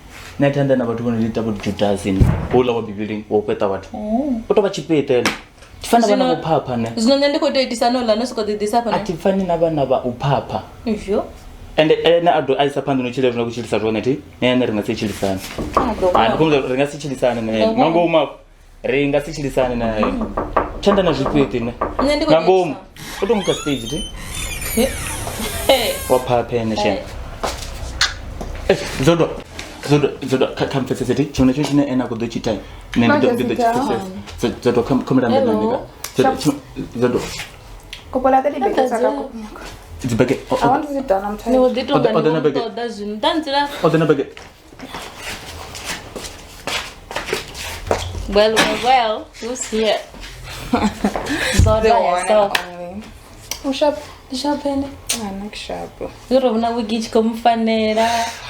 Nṋe thi anḓani na vhathu vho no ita vho Judas ni. Houḽa wa Bivhilini wa u fheṱa vhathu. U tou vha tshipeti ene. Thi fani na vhana vho phapha nṋe. Zwino nṋe ndi khou tou itisa no ḽa no sokou ḓi ḓisa A fhano. thi fani na vhana vha u phapha. Izwo. Ende ene a do a isa phanḓa no tshila zwino khou tshilisa zwone thi. Nṋe ene ri nga si tshilisane. Ah, ndi khou mudza uri ri nga si tshilisane nṋe. Nga ngomu afho. Ri nga si tshilisane naye. Thanda na zwipeti nṋe. Nṋe ndi khou Nga ngomu. U tou muka stage thi. Wa phapha ene shem. Zodwa. Zodwa, Zodwa kha mpfesese thi. Tshiṅwe na tshiṅwe tshine ene a khou ḓo tshi ita nṋe ndi ḓo tshi pfesesa. Zodwa kha mulambe na nṋe ka. Zodwa, Zodwa. Kopo lata dibeke tsa ka ko. Dibeke. I want to sit down, I'm Ni tired. vho ḓi tonga O ḓo ni na vho bege. ṱoḓa zwino. Ḓa ndzula. O ḓo na bege. Well, well, well, who's here? Zodwa The one and herself. only. U sharp? Ndi sharp ene. Ah, nna ke sharp. Ndi ro vhona wigi i tshi khou mufanela.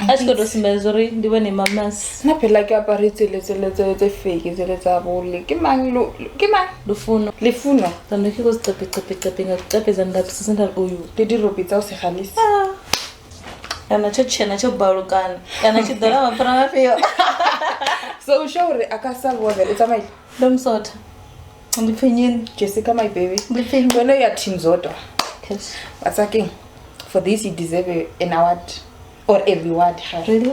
A tshi khou tou sumbedza uri ndi vhone mamas. Nna phela ke apare tsele tsele tsele tse fake tsele tsa bole. Ke mang lo ke mang? Lufuno. Lefuno. Ndo ke go cepe cepe cepe nga kucepeza ndapsisa nda ri uyu. Le dirope tsa o se galise. Kana tsho tshena tsho balukana. Kana tshi ḓola mapfura mafhio. So u sure hore a ka sa boa vele o tsamaile? Ndo musotha. Ndi pfenyeni. Jessica my baby. Wena ya team Zodwa. Yes. Batsakeng, for this you deserve an award or a reward. Really?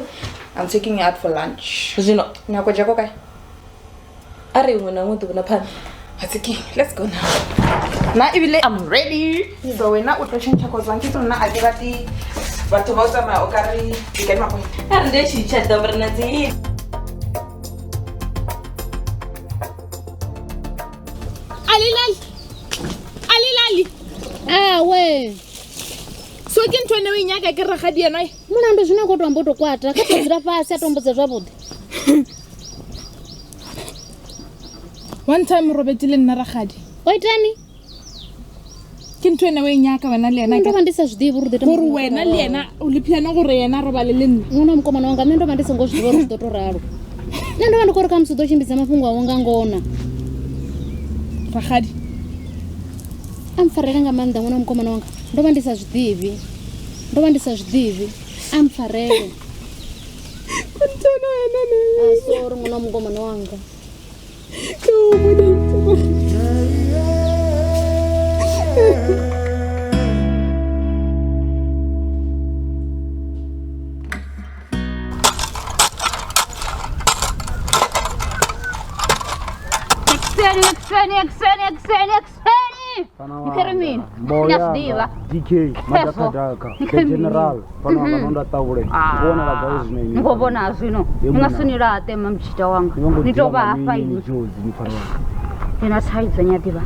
I'm taking you out for lunch. Zwino. Nyako jako kae? A ri iṅwe na iṅwe ḓuvha na phanḓa. Batsakeng, let's go now. Nna ebile I'm ready. So wena o tlo change cause wa nkitse nna a ke rate batho ba o tsamaya o kare you get my point. A ri ndi tshi tsha ḓo ri na dzi. Alilali. Alilali. Awe. So ke ntho ene o e nyaka ke ragadi ena? Mulandu zwino khou to amba u to kwata kha to dzula fhasi a tombudza zwavhuḓi. One time o robetse le nna ragadi. O itani? Ke ntho ene o e nyaka wena le ena. Ndo vha ndi sa zwi ḓivhi uri ḓo Gore wena le ena o le plana gore yena a robale le nna. Ṅwana wa mukomana wanga nṋe ndo vha ndi songo zwi ḓivha uri zwi ḓo to ralo. Nṋe ndo vha ndi khou ri khamusi u ḓo tshimbidza mafhungo awe nga ngona. Ragadi. A mpfarele nga maanḓa ṅwana wa mukomana wanga. Ndo vha ndi sa zwi ḓivhi. Ndo vha ndi sa zwi ḓivhi. A mpfarele. Ah, sorry ṅwana wa mukomana wanga. Ekseni, ekseni, ekseni, ekseni, ekseni. Ni Mboya zwi ḓivha. DK Madakadaka the general fano wanga nonda ṱavhule ngona la gai zwino ini. Ni khou vhona zwino. Ye Ni nga munna. si ni laṱe mamtshita wanga. Ni vho Ni ngo tou ḓivha vha nga hafha mini inwi. jozi ni fano wanga. Ndi na thaidzo ni a ḓivha.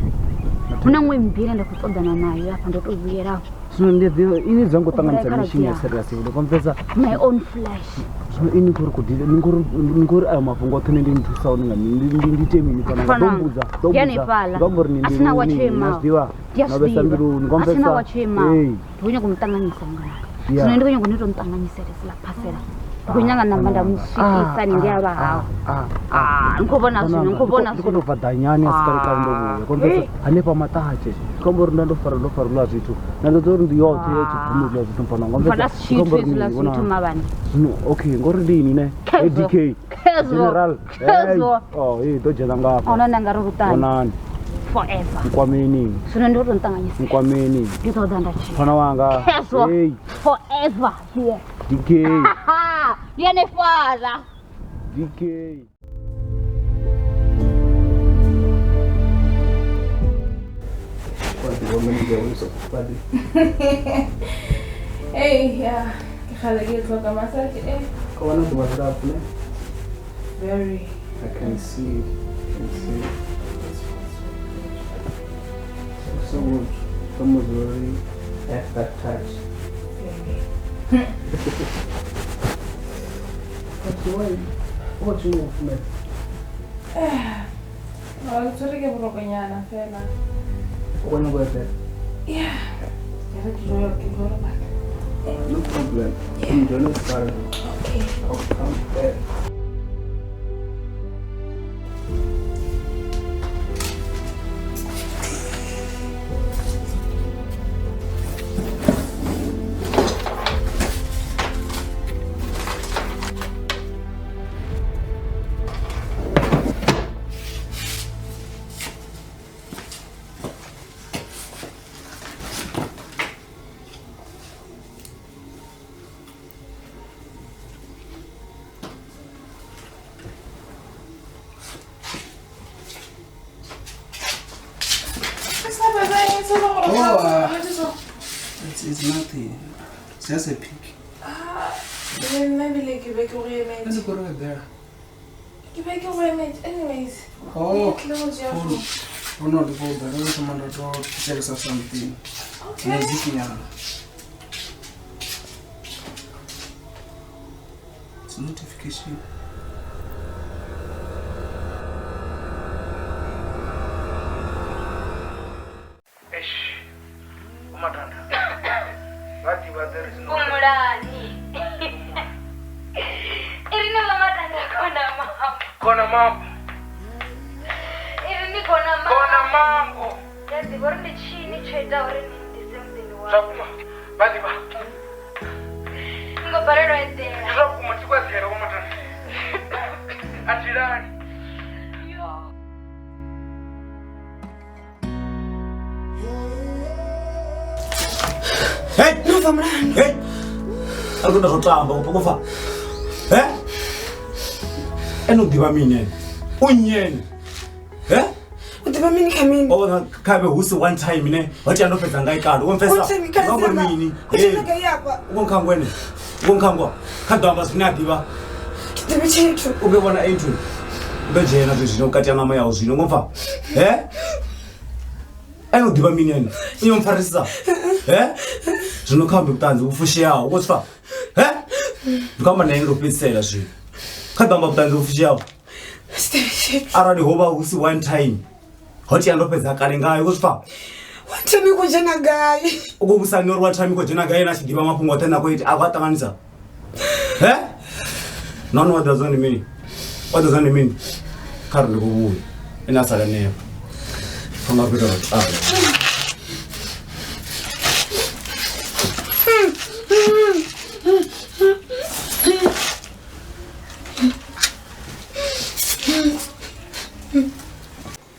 Hu na ṅwe mbila nda khou ṱoḓana nayo hafha ndo tou vhuyelaho. Zwino ndi ḓivha ini dza ngo ṱanganisa Khaladzi mishini ya yanga. serious ndi komfesa. My own flesh. Zwino ini khori khou dila ni khori ni khori ayo mafhungo oṱhe ne ndi ni thusa hone nga mini ndi ndi ite mini fano wanga. Fano Ḓo wanga. mbudza ḓo Ndi mbudza. hanefhaḽa. Ndo amba uri ni A sina wa mbiluni tsho ni a imaho. zwi ḓivha. Ndi a Na zwi vhesa ḓivha. mbiluni A sina komfesa. wa tsho imaho. Ee. Ndi khou nyanga u mu ṱanganyisa mnganaka. Yeah. Zwino ndi khou nyanga ni to muṱanganyisela hedzila phasela. Ndi khou nyanga namba nda mu swikisa ni ngei a vha hawe. Ah, ni khou vhona zwino, ni khou vhona Ndi khou zwino. tou bva ḓanyani a si kale kale ndo vhuya komfesa hanefha maṱatshe ndi khou amba uri nda ndo fara ndo fara hezwiḽa zwithu nda ndo uri ndi yoṱhe ya tshibvumo hezwiḽa zwithu mfana wanga Mfana komfesa si ndi khou tshithu amba uri hezwiḽa mini vhona zwithu mavhani. zwino okay ngori ndi ini ne Khezwo. hey DK Khezwo. general hey Khezwo. oh hey ḓo dzhena ngafha Ona nda nga ri ruṱani vhonani forever. nkwameni Zwino ndi u tou nṱanganyisa. nkwameni Ndi ḓo ḓa nda tshila. mfana wanga Khezwo. hey Forever here. DK Ndi hanefhaḽa. DK Hey, yeah. Ke kgale ke e tlhoka massage e. Ka bona ḓuvha ḽilapfu ne? Very. I can see it. I can see it. So good. Someone's already have that touch. But why? What you move, man? Oh, ke tshwere ke borokonyana fela. O kgona go etela? Yeah. Ke re ke tlo robala. No problem. I'm gonna start. Okay. I'll come back. Oh, it's nothing. It's just a pic. Le nna ebile ke be ke go emetse. Let's go right there. Ke be ke go emetse. Anyways. Oh, ke tlile go tšea phone. phone. Oh no, the phone. I don't want to tell us something. Okay. Music nyana. It's notification. Matanda vha ḓivhadze ri zwino Fhumulani. Iri ni vha Matanda kona mambo. Kona mambo. Iri ni kona mambo. Kona mambo. Ndi a ḓivha uri ndi tshini tsho ita uri ni nḓise muḓini wanga. Zwa vhukuma vha ḓivha. Ni ngo balelwa u eḓela. Ndi zwa vhukuma thi khou eḓela Vho Matanda. A thi lali. Hey! No bva mulandu. Hey! Ari kuda zvotamba kufa. Eh? Eno ḓivha mini ene? U nnyi ene? Eh? U ḓivha mini kha mini? O vhona khavhe hu si one time ne ho tea ndo fhedza nga ikalo. Wo mfesa. One time kale Nga uri samba. mini? U tshi gai afha? U khou nkhangwa ene. U khou nkhangwa. Kha ḓo amba zwine a ḓivha. Thi ḓivhi tshithu. U khou vhona A2. U ḓo dzhena zwe zwino vhukati ha ṋama yawu zwino ngo pfa. Eh? Ene u ḓivha mini ene? U yo mpfarisa. Eh? Zwino kha ambe vhuṱanzi vhu fusheaho. U khou zwi pfa? Eh? Ndi khou amba na ene lwo fhedzisela zwino. Kha ḓo amba vhuṱanzi vhu fusheaho. Thi ḓivhi tshithu. Arali ho vha hu si one time ho tea ndo fhedza kale ngayo, u khou zwi pfa? One time i khou dzhena gai? U khou vhusa nṋe uri one time i khou dzhena gai ene a tshi ḓivha mafhungo oṱhe ane a khou ita a khou a ṱanganisa. He? Nahone wa ḓivha zwone ndi mini? Wa ḓivha zwone ndi mini? Kha ri ndi khou vhuya. Ene a sala hanefho. Pfa nga khou ita zwa u tamba.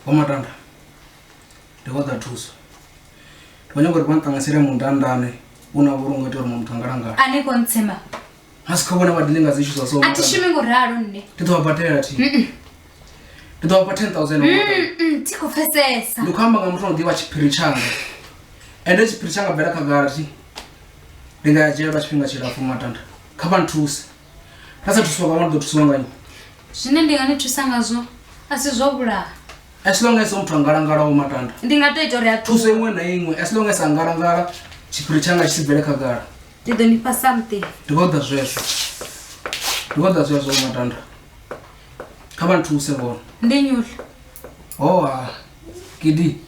Vho Matanda ndi khou ḓa thuso. Ndi khou nyaga uri vha nṱanganisele mundandane une wa vha uri u nga ita uri muṅwe muthu a ngalangale. A ni khou ntsema. A si kha vhone vha dealing nga dzi issue dza so. A thi shumi ngo ralo nṋe. Ndi ḓo vha badela thi. Ndi ḓo vha fha 10,000. Vho Matanda. Thi khou pfesesa. Ndi khou amba nga muthu ano ḓivha tshiphiri tshanga. Ende tshiphiri tshanga bvela khagala thi. Ndi nga ya dzhele lwa tshifhinga tshilapfu Matanda. Kha vha nthuse. Nda sa thusiwa nga vhone ndi ḓo thusiwa nga nnyi? Zwine ndi nga ni thusa ngazwo a si zwo vhulaha. As long as muthu a ngalangala Vho Matanda. Ndi nga to ita uri a Thuso iṅwe na iṅwe as long as a ngalangala tshiphiri tshanga tshi si bvele khagala. Ndi ḓo ni fha something. Ndi khou ḓa zwezwo. Ndi khou ḓa zwezwo Vho Matanda. Kha vha nthuse vhone. Ndi nnyi uḽa? Oh ha. Gidi.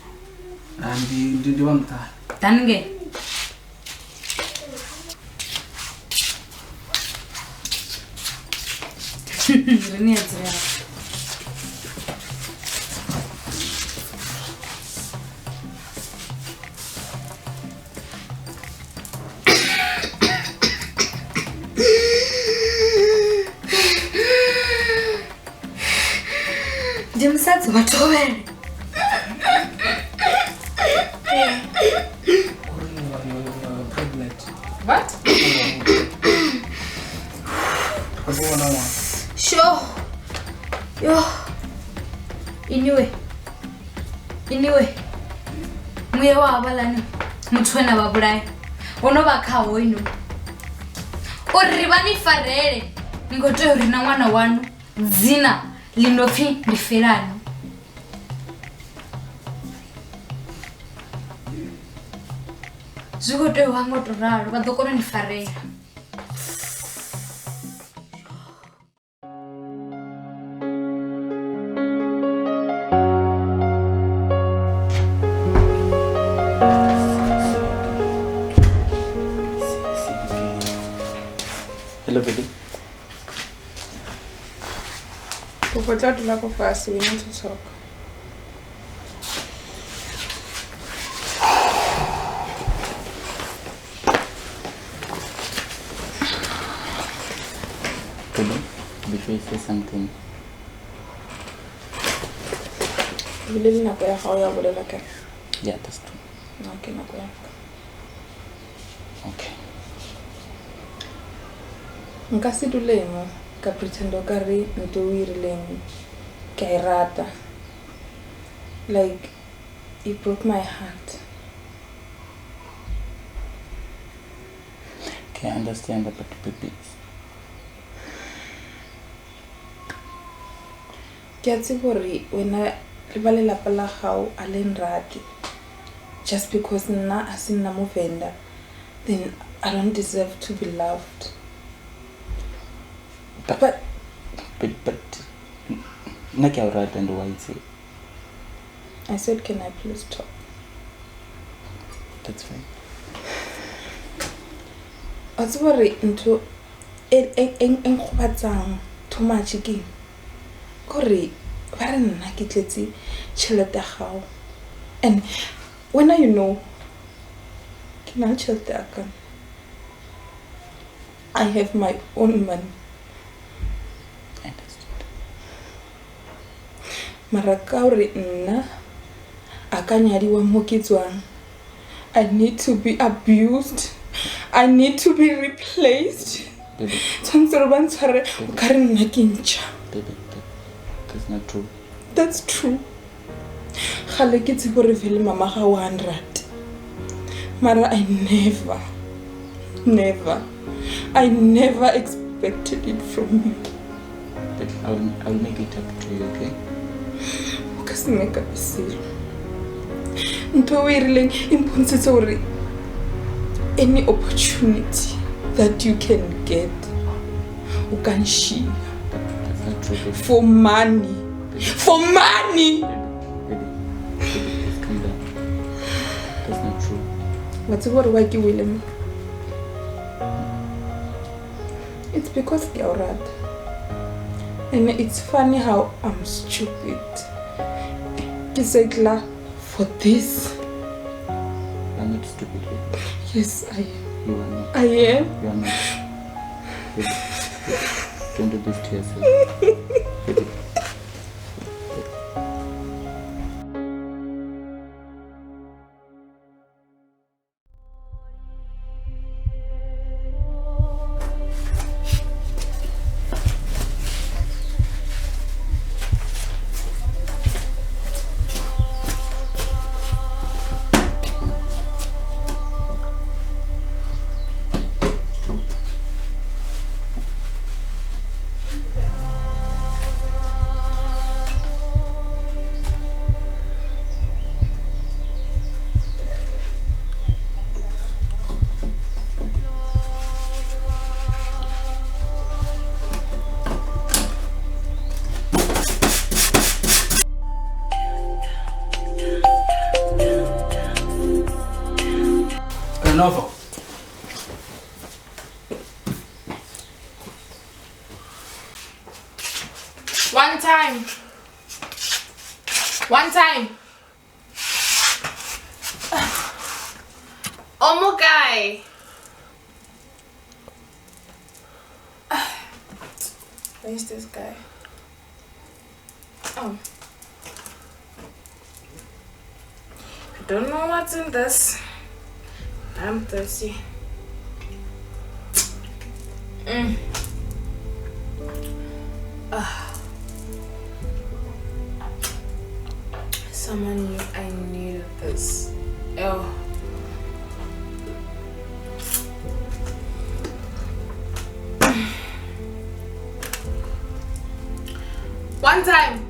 Ah ndi vha muṱani. Ḓani ngeno. Ri ni a dzula hafha. Ndi musadzi wa thovhele. Pregnant. What? Khou vhona ṅwana. Sho. Yo. Iniwe. Iniwe. Muya wa havhaḽani muthu we na vha vhulaya wo no vha khaho ino. Uri vha ni farele ni khou tea uri na ṅwana waṋu dzina ḽi no pfi ndi Felani. Zwi khou tea u vha nga u tou ralo vha ḓo kona u ni farela. Hello baby. Kopo tla dula ko fatshe, we need to talk. Baby, before you say something. Ebile le nako ya gago ya bolela kae? Yeah, that's true. No, ke nako ya ka. Okay. Nka se dule mo ka pretend o ka re ntho o e rileng ke a e rata. Like, you broke my heart. Okay, I understand that, but baby. Ke a tseba hore wena le ba lelapa la gago a le nrate. Just because nna a se nna Movenda, then I don't deserve to be loved. But nna ke a o rata and wa itse. I said, can I please talk? That's fine. Wa tseba gore ntho e nkgobatsang too much ke eng? Ke gore ba re nna ke tletse tšhelete ya gago. And wena you know ke na le tšhelete ya ka. I have my own money. Mara ka gore nna a ka nyadiwa mo ke tswang, I need to be abused. I need to be replaced. Baby. Tshwanetse gore ba ntshware o ka re nna ke ntšha. Baby, that's not true. That's true. Gale ke tsebe gore vele mama ga o a nrate. Mara I never, never, I never expected it from you. But I will make it up to you, okay? O ka se make up selo. Ntho e o e rileng e mpontshitse gore any opportunity that you can get, o ka nšia. That's not true, baby. For money. For money! Baby, baby, please calm down. That's not true. Wa tseba gore why ke boile mo? It's because ke a o rata. And it's funny how I'm stupid. Ke setla for this. You're not stupid, baby. Yes, I am. You are not. I am. You are not. Baby, baby, don't do this to yourself. Baby. Renova. One time. One time. Omokai. Where's this guy? Oh. I don't know what's in this. I'm thirsty. Someone knew I needed this. Oh. One time.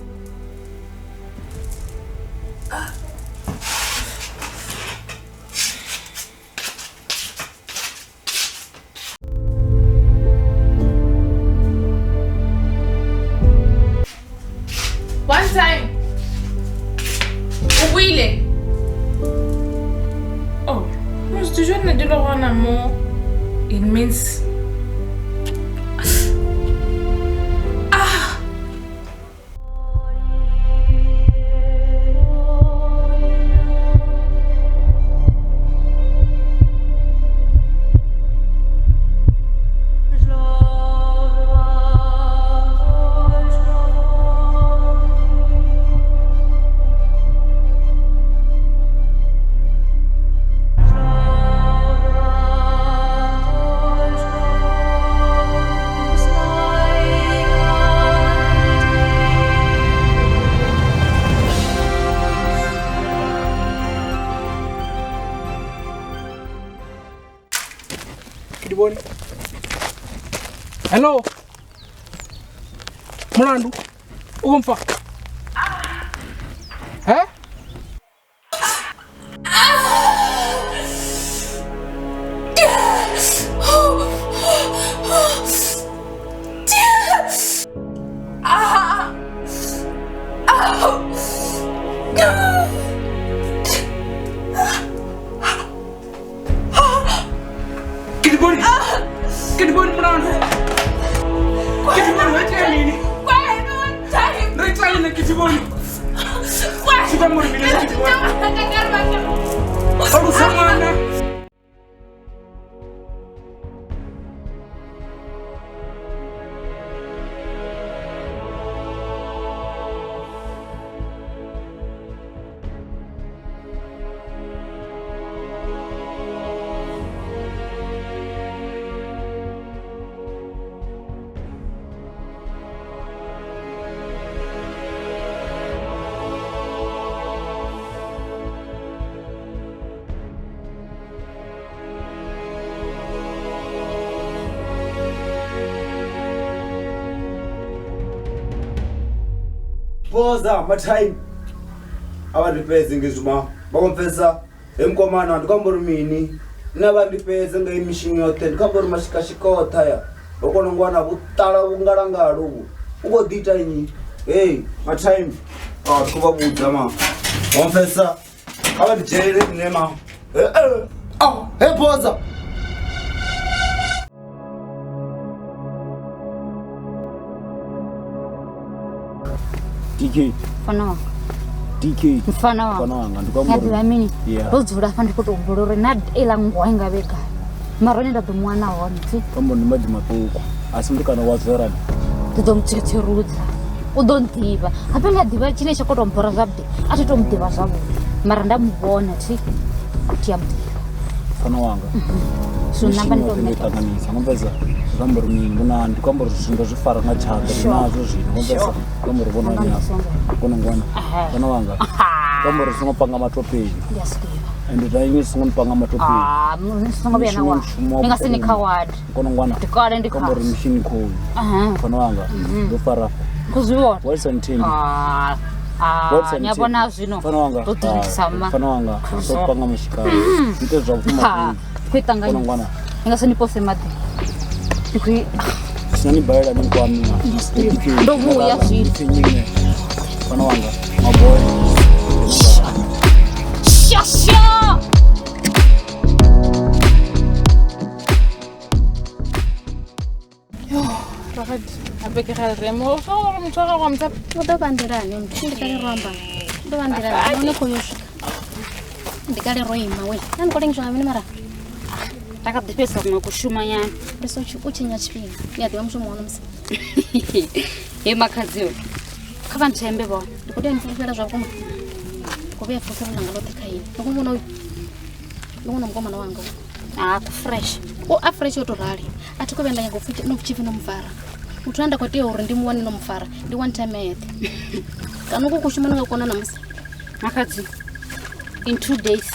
One time. O buile. Oh, mos dijo ne di le gona mo. It means Hello. Mulandu. Ukumfa. Eh? Kediboni. Kediboni mulandu. Kediboni ho itea mini? Ndo ita mini Kediboni? Zwi amba uri mini Kediboni? O luza ṅwana. Boza matime ava ndifhedze ngezwi vha khou pfesa he mukomana ndi khou amba uri mini nṋe vha ndi fhedze nga mishumo yoṱhe ndi khou amba uri mashikashika oṱhe aya ho kona u wana vhuṱala vhungalangala uvhu u khou ḓi ita nnyi hey matime ndi khou vha vhudza ma vha pfesa kha vha ndi dzhenele nṋe ma he boza. DK. Mfana wanga. DK. Mfana wanga. Mfana wanga ndi kwamba. Ngaḓivha mini? Yeah. Ndo dzula hafha ndi khou tou humbula uri na iḽa ngwa i nga vhe gai. Mara hone nda ḓo mu wana hone thi. Kwamba ndi maḓi maṱuku. A si mutukana wa zwerani. Ndi ḓo mutshetserudza. U ḓo nḓivha. Hape ndi a ḓivha tshine tsha khou tou mbora zwavhuḓi. A thi tou muḓivha zwavhuḓi. Mara nda mu vhona thi. Thi a muḓivha. Mfana wanga. So namba ndi tou ndo ṱanganisa. Ngo pfesa zwi amba uri mini vhona ndi khou amba uri zwithu ndo zwi fara nga tshanḓa ndi nazwo zwino. Ngo pfesa ndi amba uri vhona nya. Kona ngwana. Mfana wanga. Ndi amba uri songo panga matopeni. Ndi a zwi ḓivha. Ende na inwi songo panga matopeni. Ah, ni songo vhuya na wa. Ni nga si ni coward. Kona ngwana. Ndi kale ndi Ndi amba uri khazwo. mishini khoyu. Mfana wanga. Ndo fara. Khou zwi vhona. Wilson Thembi. Ah. Ah, Wilson ni a Thembi. vhona zwino. Mfana wanga. Ndo ḓirikisa ma. Mfana wanga. Ndo panga mashikalo. Ite zwa vhukuma. Ha, khou i Kona ṱanganyisa. ngwana. Ni nga si ni pose maḓi. Ndi khou i Sina ni balela ni kwami. Ndo vhuya zwino. Mfana wanga. Maboy. Shasha! Yo, Rakgadi, gape ke ga re mo fa gore motho wa gago wa motsa U ḓo vha nḓilani muthu ndi kale ro amba. U ḓo vha nḓilani nahone khou yo swika. Ndi kale ro ima we. Nṋe ni khou lengiswa nga mini mara? Nda kha ḓi fhedza kuṅwe kushumanyana. Ndi so u tshinya tshifhinga. Ni a ḓivha mushumo waṋu musi. He makhadziwe. Kha vha nthembe vhone. Ndi khou tea u ni fulufhela zwa vhukuma. Ndi khou vhea fulufhelo ḽanga ḽoṱhe kha inwi. Ndi khou vhona uyu. Ndi ṅwana mukomana wanga uyu. Ah, ku fresh. U a fresh o tou rali. A thi khou vhuya nda nyaga u pfi no tshipfi no mufara. Muthu ane nda khou tea uri ndi mu wane no mufara ndi one time eṱhe. Kana uku kushuma ni nga kona namusi. Makhadzi, in 2 days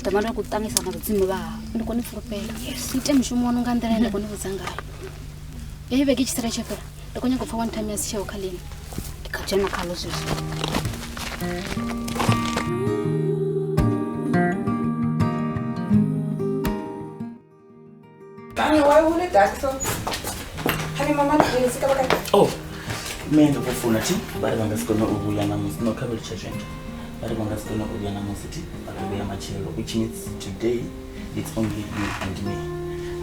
ḓo vha ndo khou ṱanganyisa na vhadzimu vha hao. Ndi khou ni fulufhela. Ite mushumo waṋu nga nḓila ine nda khou ni vhudza ngayo. Heyi vhege i tshi sala i tshi fhela ndi khou nyaga u pfa one time ya si tsheho kha ḽino. Ndi kha dzhena khaḽo zwezwo. Honey, why would it dark so? Honey, mama, please come back. Oh, mme ndi khou founa thi vha ri vha nga si kone u vhuya ṋamusi no kha vha litshe zwenthu vha ri vha nga si kone u vhuya ṋamusi thi vha ḓo vhuya matshelo which means today it's only you and me.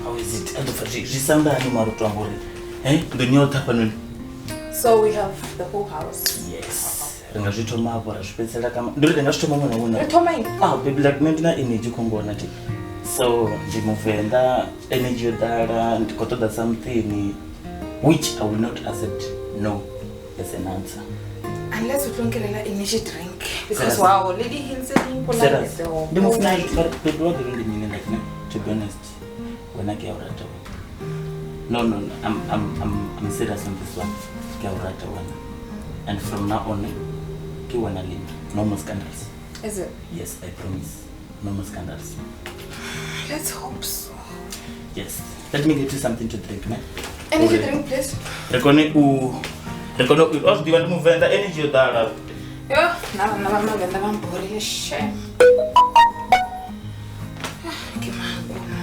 How is it? A ḓo pfa zwi sandani mara u to amba uri he nḓuni yoṱhe hafhanoni. So we have the whole house. Yes. Ri nga zwi thoma hafho ra zwi fhedzisela kama ndi uri ri nga zwi thoma muṅwe na muṅwe. Ri thoma ini? Ah, baby like nṋe ndi na energy khou ngona thi. So ndi muvenḓa energy yo ḓala ndi khou ṱoḓa something which I will not accept no as an answer. Unless we don't get an energy drink. Because Serious. wow, Lady Hills is Serious. Ndi mufuna baby wa ḓivha ndi mini like ne to be honest wena ke a u rata wena. No no no I'm serious on this one. Ke a u rata wena. And from now on ke wena le nna. No more scandals. Is it? Yes, I promise. No more scandals. Let's hope so. Yes. Let me get you something to drink, ne? Energy drink, please. Re kone u wa zwi ḓivha ndi muvenḓa energy yo ḓala. Yo, na vhanna vha mavenḓa vha mborile shame. Ke makuna.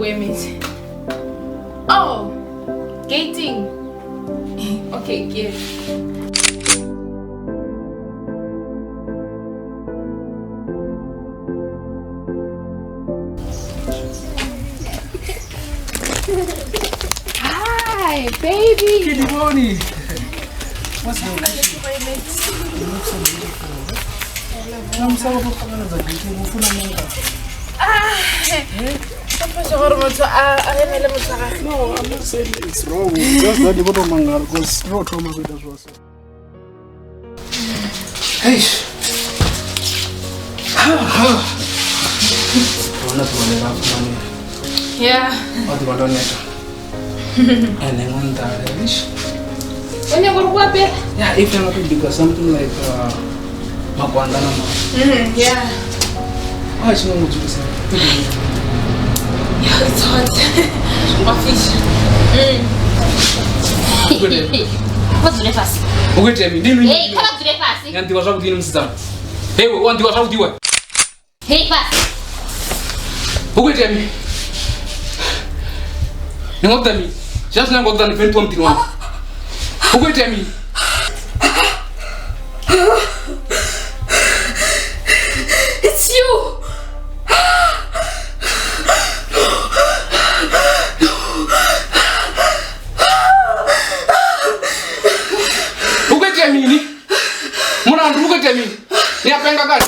Ko emetse. Oh, gating. Okay, ke. Hi, baby. Good morning. What's up? You look so beautiful. Namusa go tlhokomela gating o funa mong. Ah. No, I'm not saying it's wrong. It's just that you got to mangala because no trauma with us was. Hey. Bona ḓuvha ḽilapfu mani. Yeah. Wa ḓuvha ndo neta. Ende ngo nḓala eish. O nyaka uri ku apela? Yeah, if you're not bigger something like magwanda na ma. Yeah. Ah, tshi nga ngodzulisa. Yeah, it's hot. Wa fish. Vha dzule fhasi. U khou itea mini? Ndi Hey, kha vha dzule fhasi. Ni a nḓivha zwavhuḓi ni musidzana. Hey, wa nḓivha zwavhuḓi we. Hey, fhasi. U khou itea mini? Ni ngo ṱoḓa mini? Zwi a zwine nga ṱoḓa ni bve ni ṱuwa muḓini wanga. U khou itea mini? It's you. U khou itea mini? Mulandu u khou itea mini? Ni a penga kani?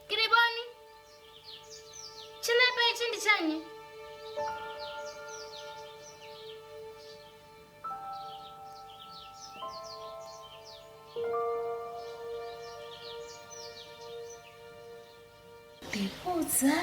Kiriboni. Tshinepe itshi ndi tsha nnyi? Ḓivhudza.